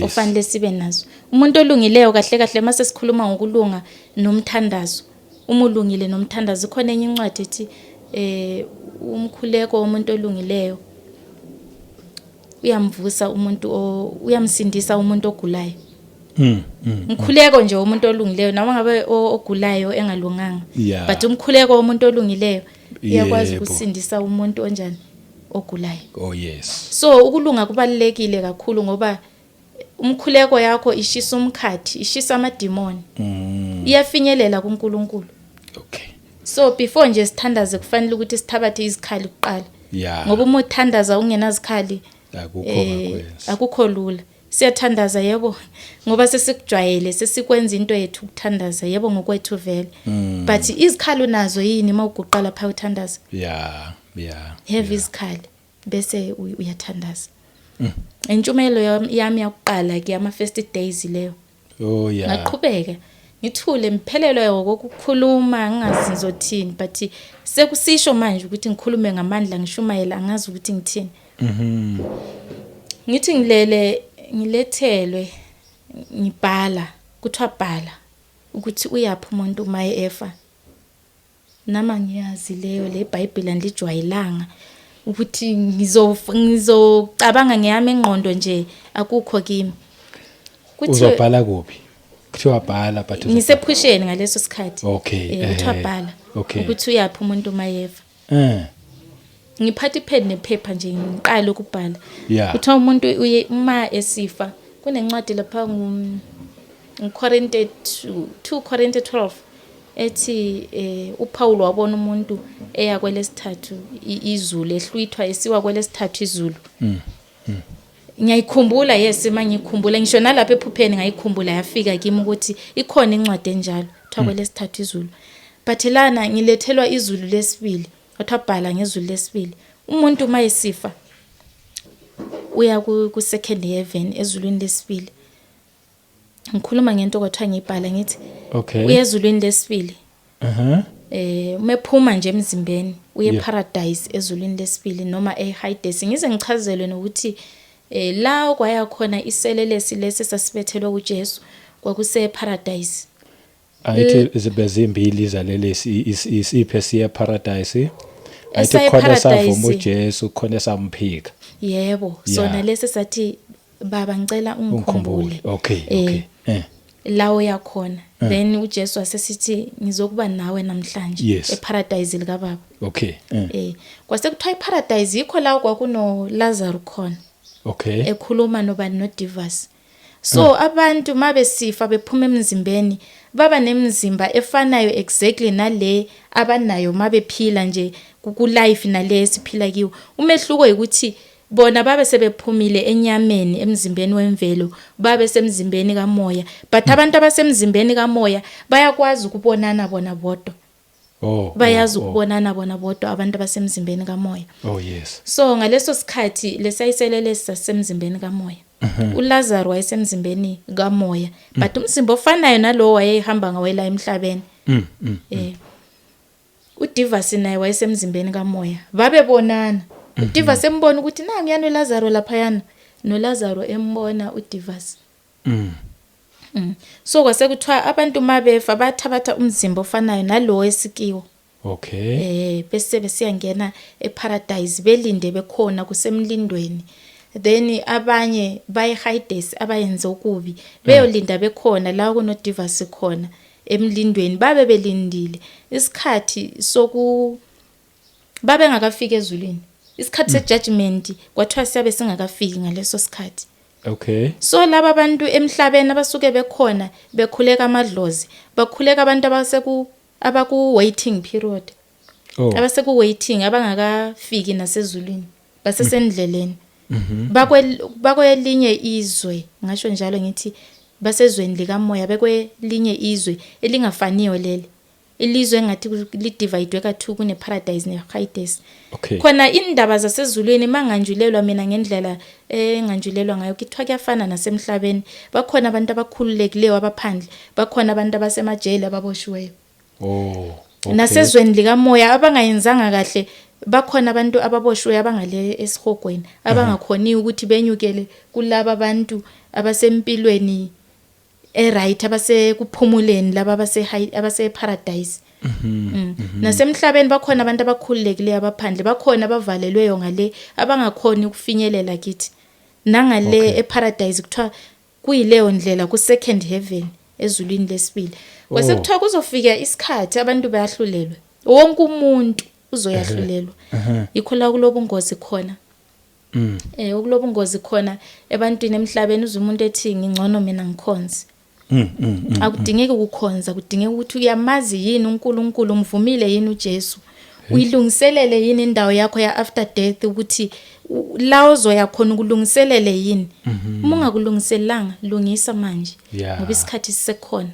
ofanele sibe nazo. Umuntu olungileyo, kahle kahle mase sikhuluma ngokulunga nomthandazo, uma ulungile nomthandazo, ikhona enye incwadi ethi umkhuleko womuntu olungileyo uyamvusa umuntu, uyamsindisa umuntu ogulayo. Umkhuleko nje womuntu olungileyo, noma ngabe ogulayo engalunganga, but umkhuleko womuntu olungileyo uyakwazi ukusindisa umuntu onjani, ogulayo. Oh yes. So ukulunga kubalulekile kakhulu, ngoba umkhuleko yakho ishisa umkhathi, ishisa amadimoni, iyafinyelela kuNkulunkulu. So before nje sithandaze, kufanele ukuthi sithabathe izikhali kuqala, ngoba uma uthandaza ungenazikhali, akukho ngakwenza. Akukho lula. Siyathandaza, yebo, ngoba sesikujwayele, sesikwenza into yethu ukuthandaza, yebo, ngokwethu vele, but izikhali unazo yini uma uguqa lapha uthandaza? Yeah. Have izikhali bese uyathandaza. Intshumayelo yami yakuqala ke, ama first days leyo, ngaqhubeka ngithule, ngiphelelwe ngokukhuluma, ngingazi ngizothini, but sekusisho manje ukuthi ngikhulume ngamandla, ngishumayela, angazi ukuthi ngithini. Ngithi ngilele, ngilethelwe, ngibhala, kuthiwa bhala ukuthi uyaphi umuntu uma efa. Nama ngiyazi leyo le Bible, andijwayelanga ukuthi ngizocabanga ngeyami ingqondo nje, akukho kimi. Kuthiwe Uzobhala kuphi? Kuthiwa bhala, but ngisephusheni ngaleso sikhathi. Kuthiwa bhala ukuthi uyaphi umuntu uma efa. Ngiphatha ipheni nephepha nje, ngiqala ukubhala. Kuthiwa umuntu uye uma esifa, kunencwadi lapha ngu Korinte 2 Korinte 12 ethi uPaul wabona umuntu eya kwelesithathu izulu, ehlwithwa esiwa kwelesithathu izulu. Ngiyayikhumbula, yes, mangikhumbula ngisho nalapha ephupheni ngayikhumbula, yafika kimi ukuthi ikhona incwadi enjalo, kuthiwa kwelesithathu izulu. But lana ngilethelwa izulu lesibili, kuthiwa bhala ngezulu lesibili, umuntu uma esifa uya ku second heaven, ezulwini lesibili. Ngikhuluma ngento kwathiwa ngiyibhala, ngithi uya ezulwini lesibili. Umephuma nje emzimbeni uye paradise, ezulwini lesibili noma eHades. Ngize ngichazelwe nokuthi la kwaya khona iselelesi lesi sasibethelwe uJesu kwakuse paradise. Ayithi zibe zimbili izalelesi, isiphe siye paradise. Ayithi Esaye khona savuma paradise. uJesu, khona samphika. Yebo, sona lesi sathi, "Baba, ngicela ungikhumbule." ungikhumbule. Lawo yakhona, then uJesu wasesithi, "Ngizokuba nawe namhlanje eparadise lika Baba." Kwase kuthiwa iparadise yikho la kwakuno Lazarus khona, ekhuluma nobani, noDivas. So abantu mabesifa bephuma emzimbeni, baba nemizimba efanayo exactly nale abanayo mabephila nje ku life nale esiphila kiwo. Umehluko ukuthi bona babe sebephumile enyameni, emzimbeni wemvelo, babe semzimbeni kamoya, but abantu abasemzimbeni kamoya bayakwazi ukubonana bona bodwa. Bayazi ukubonana bona bodwa abantu abasemzimbeni kamoya. Oh yes. So ngaleso sikhathi lesayiselele sasemzimbeni kamoya, uLazarus wayesemzimbeni kamoya, but umzimba ofanayo nalowo wayehamba ngawela emhlabeni. uDivas naye wayesemzimbeni kamoya, babebonana. uDivas embona ukuthi nangiyana uLazarus laphayana, noLazarus embona uDivas. So kwase kuthiwa abantu mabefa bathabatha umzimba ofanayo nalowo esikiwo. Bese besiyangena eparadise, belinde bekhona kusemlindweni. Then abanye baye Hades, abayenze okubi, beyolinda bekhona la kuno Divas khona emlindweni, babe belindile isikhathi soku babe ngakafiki ezulwini. Isikhathi sejudgment kwathiwa siyabe singakafiki ngaleso sikhathi. So laba abantu emhlabeni abasuke bekhona bekhuleka amadlozi, bakhuleka abantu abaseku abaku waiting period, abaseku waiting, abangakafiki nasezulwini, basesendleleni, bakwelinye izwe, ngasho njalo ngithi Basezweni likamoya, bekwelinye izwe elingafaniyo leli. Ilizwe engathi li-divide ka-two, kune-paradise ne-hades. Khona indaba zasezulwini manganjulelwa mina ngendlela enganjulelwa ngayo, kuthiwa kuyafana nasemhlabeni. Bakhona abantu abakhululekileyo abaphandle, bakhona abantu abasemajele ababoshiweyo. Nasezweni likamoya abangayenzanga kahle, bakhona abantu ababoshiweyo abangale esihogweni, abangakhoni ukuthi benyukele kulaba bantu abasempilweni e-right, abasekuphumuleni, laba abase paradise. Nasemhlabeni bakhona abantu abakhululekileyo abaphandle, bakhona abavalelweyo ngale abangakhoni ukufinyelela kithi. Nangale eparadise kuthiwa kuyileyo ndlela, ku second heaven, ezulwini lesibili. Kwase kuthiwa kuzofika isikhathi abantu bayahlulelwe. Wonke umuntu uzoyahlulelwa. Yikho la kulobungozi khona. Ukulobungozi khona ebantwini emhlabeni, uze umuntu ethi ngingcono mina ngikhonze. Akudingeki ukukhonza, kudingeka ukuthi uyamazi yini uNkulunkulu, umvumile yini uJesu. Uyilungiselele yini indawo yakho ya after death, ukuthi la ozoya khona ukulungiselele yini? Uma ungakulungiselanga, lungisa manje. Ngoba isikhathi sisekhona.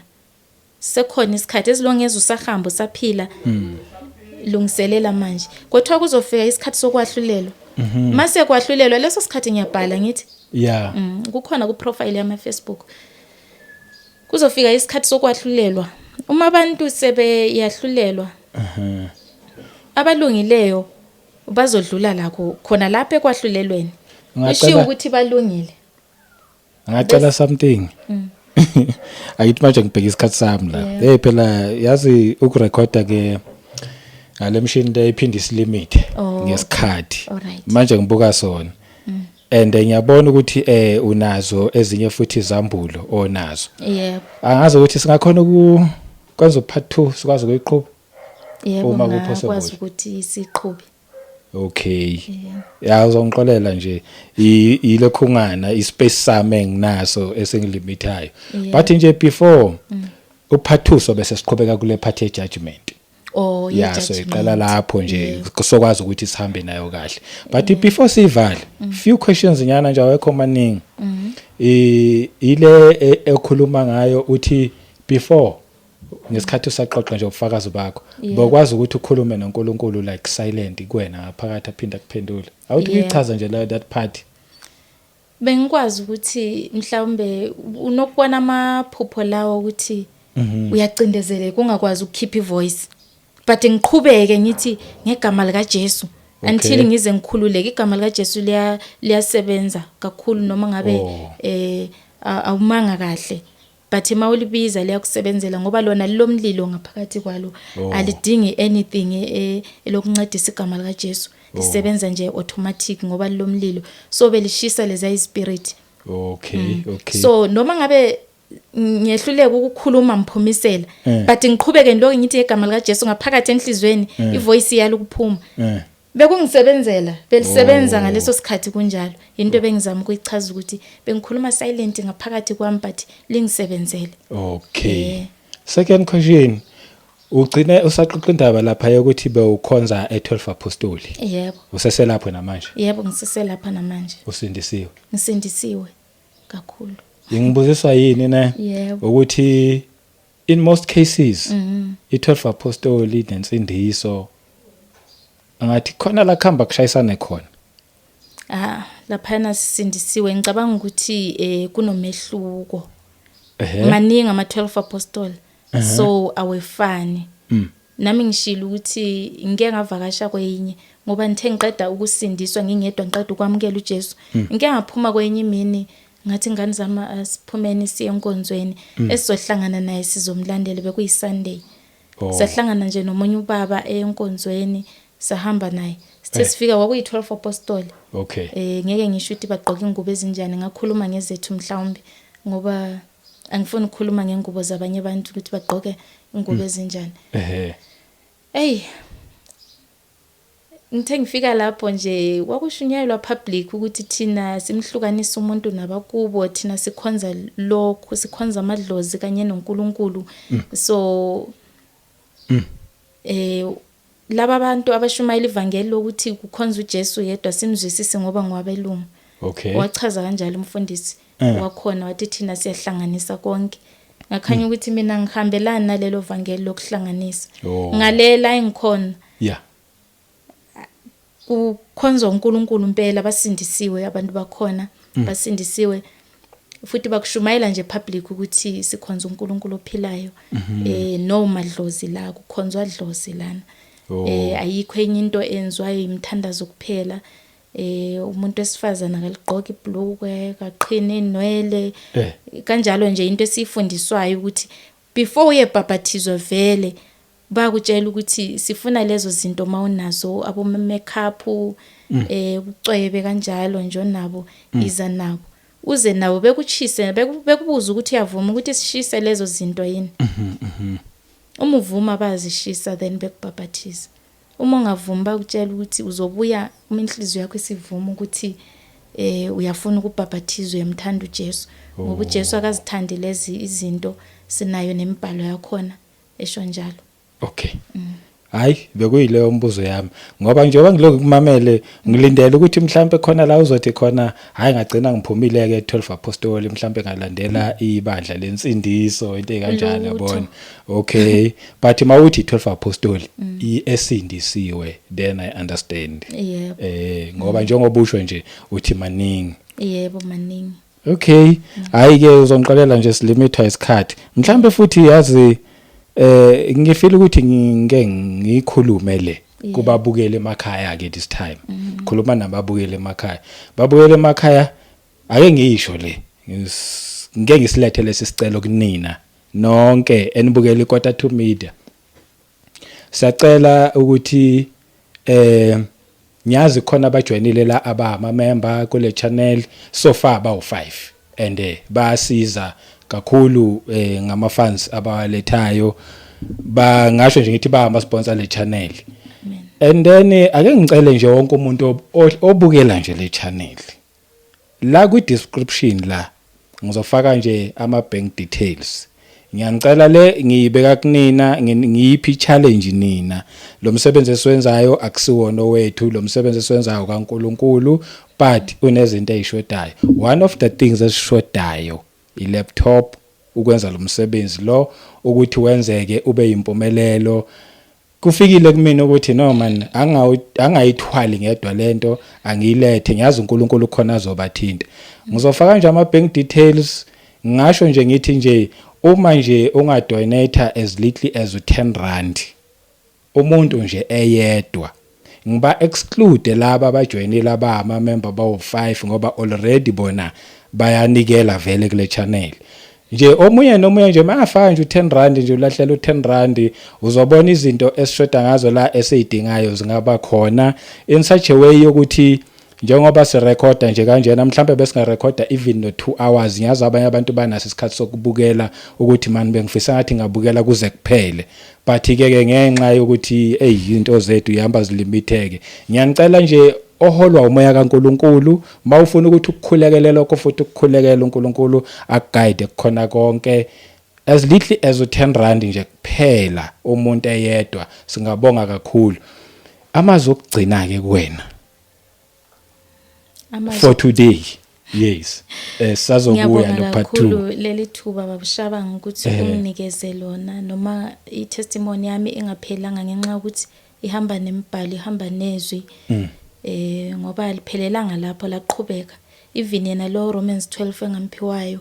Sekhona isikhathi ezilongeza, usahamba usaphila. Lungiselela manje. Kodwa kuzofika isikhathi sokwahlulelwa. Mase kwahlulelwa leso sikhathi, ngiyabhala ngithi kukhona ku profile yama Facebook. Kuzofika isikhathi sokwahlulelwa. Uma abantu sebeyahlulelwa, abalungileyo bazodlula lakho khona lapha ekwahlulelweni. Kushiwo ukuthi balungile. Ngacela something. Ayithi manje ngibheka isikhathi sami la. Hey, phela yazi ukurekhoda ke ngale mshini le iphinda isilimit ngesikhathi. Manje ngibuka sona. And ngiyabona ukuthi unazo ezinye futhi izambulo onazo. Yebo. Angazi ukuthi singakhona uku kwenza part 2, sikwazi ukuyiqhuba. Yebo, Uma ku-possible. ngakwazi ukuthi siqhube. Okay. Ya, uzongixolela nje, ilokhungana ispace sami enginaso esengilimithayo. But nje before upart 2, so bese siqhubeka kule part ye judgment. Oh. Yeah, so ye-judgment. iqala lapho nje, sokwazi ukuthi sihambe nayo kahle. But before sivale, few questions nyana nje, awekho maningi. Ile ekhuluma ngayo uthi before, ngesikhathi usaxoxa nje ubufakazi bakho, bokwazi ukuthi ukhulume noNkulunkulu like silent kuwena ngaphakathi, aphinda akuphendule. Awuthi uyichaza nje la that part. Bengikwazi ukuthi mhlawumbe unokubona amaphupho lawo ukuthi uyacindezeleka, ungakwazi ukukhipha ivoice, but ngiqhubeke ngithi ngegama lika Jesu until ngize ngikhululeke. Igama lika Jesu liyasebenza kakhulu noma ngabe awumanga kahle, but mawulibiza liyakusebenzela ngoba lona lilomlilo ngaphakathi kwalo. Alidingi anything elokuncedisa. Igama lika Jesu lisebenza nje automatic ngoba lilomlilo, so belishisa leza spirit. So noma ngabe ngiyehluleka ukukhuluma ngiphumisela, but ngiqhubeke ngiloko ngithi igama lika Jesu ngaphakathi enhlizweni, ivoice yalo ukuphuma. Bekungisebenzela, belisebenza ngaleso sikhathi kunjalo. Into ebengizama ukuyichaza ukuthi bengikhuluma silent ngaphakathi kwami, but lingisebenzele. Okay. Second question. Ugcine usaxoxa indaba lapha yokuthi bewukhonza e12 Apostoli. Yebo. Useselapho namanje? Yebo, ngiseselapha namanje. Usindisiwe? Ngisindisiwe kakhulu. Ngibuziswa yini ne? Yebo. Ukuthi in most cases i12 Apostoli nensindiso angathi khona la khamba kushayisane khona. Ah, laphana sisindisiwe, ngicabanga ukuthi kunomehluko. Maningi ama 12 apostle, so awefani. Nami ngishilo ukuthi ngike ngavakasha kweyinye ngoba ngithe ngiqeda ukusindiswa ngingedwa, ngiqeda ukwamukela uJesu, ngike ngaphuma kwenye imini, ngathi ingane zami asiphumeni siye enkonzweni, esizohlangana naye sizomlandela. Bekuyi Sunday. Sahlangana nje nomunye ubaba enkonzweni, sahamba naye. Sithe sifika kwakuyi 12 apostle. Ngeke ngisho ukuthi bagqoka ingubo ezinjani, ngakhuluma ngezethu mhlawumbe ngoba angifuni ukukhuluma ngengubo zabanye abantu ukuthi bagqoke ingubo ezinjani. Ey, ngithe ngifika lapho nje kwakushunyayelwa public ukuthi thina simhlukanisa umuntu nabakubo, thina sikhonza lokhu, sikhonza amadlozi kanye noNkulunkulu. So laba bantu abashumayela ivangeli lokuthi kukhonza uJesu yedwa, simzwisise ngoba ngowabelungu. Wachaza kanjalo umfundisi wakhona, wathi thina siyahlanganisa konke. Ngakhanya ukuthi mina ngihambelani nalelo vangeli lokuhlanganisa. Ngalela engikhona kukhonzwa uNkulunkulu impela, basindisiwe abantu bakhona, basindisiwe futhi bakushumayela nje public ukuthi sikhonza uNkulunkulu ophilayo, no madlozi la, kukhonzwa dlozi lana. Ayikho enye into enziwayo, imithandazo kuphela. Umuntu wesifazana akaligqoka ibhlukwe, kaqhina inwele, kanjalo nje. Into esifundiswayo ukuthi before uye bhabhathizwa vele bakutshela ukuthi sifuna lezo zinto mawunazo, abo makeup, ucwebe kanjalo nje onabo, iza nabo, uze nabo bekuchise, bekubuza ukuthi uyavuma ukuthi sishise lezo zinto yini. Uma uvuma bazishisa, then bekubhabhathiza. Uma ungavumi bakutshela ukuthi uzobuya uma inhliziyo yakho isivuma ukuthi uyafuna ukubhabhathizwa, uyamthanda uJesu, ngoba uJesu akazithandi lezi izinto. Sinayo nemibhalo yakhona esho njalo. Okay. Hayi, bekuyileyo mbuzo yami, ngoba njengoba ngilokhu kumamele ngilindele ukuthi mhlambe khona la uzothi khona, hayi, ngagcina ngiphumile ke 12 apostoli, mhlambe ngalandela ibandla lensindiso, into ekanjani. Lutho. Yabona, okay, but mawuthi 12 apostoli esindisiwe, then I understand. Ngoba njengoba usho nje uthi maningi. Yebo, maningi. Okay, hayi ke, uzongiqalela nje, silimithwa isikhathi. Mhlambe futhi yazi ngifeel ukuthi ngike ngikhulume le kubabukeli emakhaya ke this time. Khuluma nababukeli emakhaya. Babukeli emakhaya, ake ngisho le. Ngike ngisilethe lesi sicelo kunina nonke enibukela iKota 2 Media. Siyacela ukuthi ngiyazi khona abajoyinile la abama member kule channel, so far bawu5, and bayasiza kakhulu ngama funds abawalethayo, bangasho nje ngithi ba ama sponsor le channel. And then ake ngicele nje wonke umuntu obukela nje le channel, la kwi description la ngizofaka nje ama bank details. Ngiyanicela, le ngiyibeka kunina, ngiyiphi challenge nina. Lo msebenzi esiwenzayo akusiwona owethu, lo msebenzi esiwenzayo kaNkuluNkulu, but unezinto ezishodayo. One of the things ezishodayo i-laptop ukwenza lo msebenzi lo ukuthi wenzeke ube yimpumelelo. Kufikile kumina ukuthi no man, angayithwali ngedwa lento, angiyilethe. Ngiyazi uNkulunkulu khona azobathinta. Ngizofaka nje ama bank details. Ngisho nje ngithi nje uma nje ungadonate as little as u10 rand umuntu nje eyedwa, ngiba exclude laba abajoyinile abama member bawu5, ngoba already bona bayanikela vele kule channel nje. Omunye nomunye nje mangafaka nje u10 rand nje, ulahlela u10 rand, uzobona izinto esishoda ngazo la esizidingayo zingaba khona in such a way yokuthi njengoba sirekhoda nje kanjena, mhlambe besingarekhoda even no 2 hours. Ngiyazi abanye abantu banaso isikhathi sokubukela ukuthi mani bengifisa ngathi ngabukela kuze kuphele, but ke ke ngenxa yokuthi hey, into zethu ihamba zilimitheke. Ngiyanicela nje, oholwa umoya kaNkuluNkulu, mawufuna ukuthi ukukhulekele lokho futhi ukukhulekela uNkulunkulu akuguide kukhona konke, as little as u10 rand nje kuphela umuntu eyedwa, singabonga kakhulu. Amazwi okugcina ke kuwena Amazwi for today, yes, sazobuya Ngiyabonga no part 2. kakhulu leli thuba, babuShabanga, ukuthi unginikeze lona, noma i-testimony yami ingaphelanga ngenxa yokuthi ihamba nemibhalo, ihamba nezwi, ngoba liphelelanga lapho, laqhubeka. Even yena lo Romans 12 engamphiwayo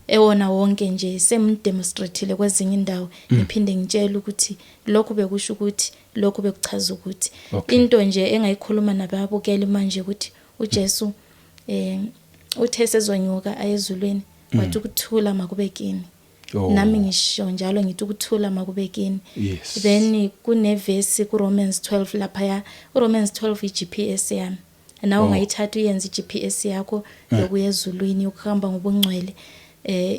ewona wonke nje semdemonstrateile kwezinye indawo, ngiphinde ngitshela ukuthi lokhu bekusho ukuthi, lokhu bekuchaza ukuthi. Into nje engayikhuluma nababukeli manje ukuthi uJesu uthe sezonyuka ayezulwini wathi ukuthula makube kini. Nami ngisho njalo, ngithi ukuthula makube kini. Then kunevesi kuRomans 12 lapha, uRomans 12 iGPS yami nawe. Ungayithatha uyenze iGPS yakho yokuya ezulwini, yokuhamba ngobungcwele.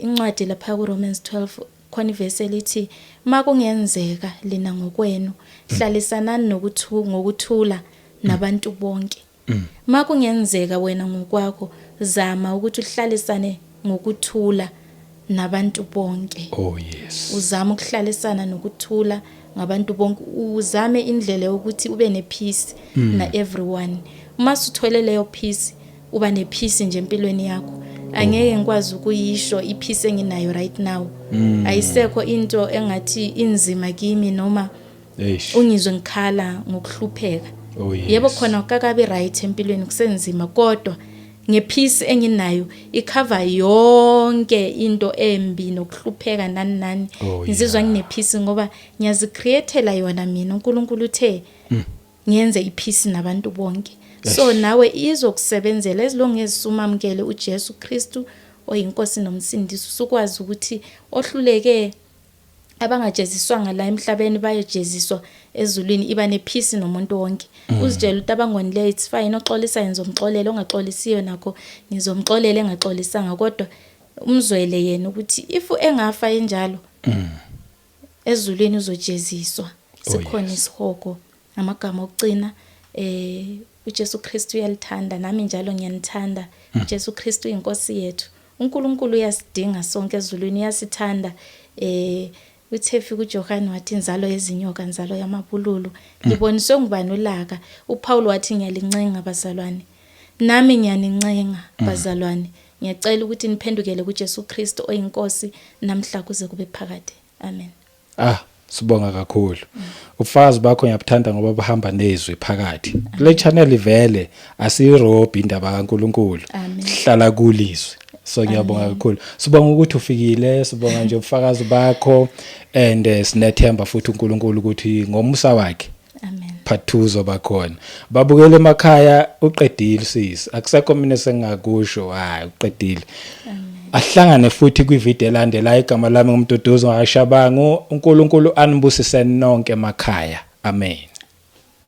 Incwadi lapha kuRomans 12 khona ivesi elithi makungenzeka lina ngokwenu hlalisanani nokuthu ngokuthula nabantu bonke. Makungenzeka wena ngokwakho, zama ukuthi uhlalisane ngokuthula nabantu bonke. Oh yes. Uzame ukuhlalisana nokuthula ngabantu bonke, uzame indlela yokuthi ube nepeace na everyone. Uma suthole leyo peace, Uba nepeace nje empilweni yakho. Angeke ngikwazi ukuyisho ipeace enginayo right now. Ayisekho into engathi inzima kimi noma Eish. ungizwe ngikhala ngokuhlupheka. Oh, yes. Yebo, khona kakabi right empilweni, kusenzima, kodwa ngepeace enginayo icover yonke into embi nokuhlupheka nani nani. Ngizizwa nginepeace ngoba ngiyazicreatela yona mina. uNkulunkulu uthe ngiyenze ipeace nabantu bonke, so nawe izokusebenzela as long as umamukele uJesu Kristu oyinkosi nomsindisi, usukwazi ukuthi ohluleke abangajeziswanga la emhlabeni bayojeziswa ezulwini. Iba nepeace nomuntu wonke, uzitshela ukuthi abangonileyo, it's fine, oxolisayo ngizomxolela, ongaxolisiyo nakho ngizomxolela engaxolisanga, kodwa umzwele yena ukuthi if engafa enjalo, ezulwini uzojeziswa. Sikhona isihogo. Amagama okugcina, uJesu Kristu uyalithanda, nami njalo ngiyanithanda. uJesu Kristu inkosi yethu. uNkulunkulu uyasidinga sonke ezulwini, uyasithanda. Uthe fika uJohane wathi, "Inzalo yezinyoka, inzalo yamabululu, liboniswe ngubani ulaka?" uPaul wathi, "Ngiyalincenga bazalwane, nami ngiyanincenga bazalwane, ngiyacela ukuthi niphendukele kuJesu Kristu oyinkosi namhla kuze kube phakade. Amen." Ah, sibonga kakhulu. Ubufakazi bakho ngiyabuthanda ngoba buhamba nezwi phakathi. Kule channel vele asiyirobhi indaba kaNkuluNkulu. Amen. Sihlala kulizwi. So ngiyabonga kakhulu. Sibonga ukuthi ufikile, sibonga nje ubufakazi bakho and sinethemba futhi uNkulunkulu ukuthi ngomusa wakhe Amen. Part 2 uzoba khona. Babukele emakhaya, uqedile sisi. Akusekho mina sengingakusho, hayi, uqedile. Ahlangane futhi kwivideo elandelayo. Igama lami nguMduduzi ngakashabangu. uNkulunkulu anibusise nonke emakhaya. Amen.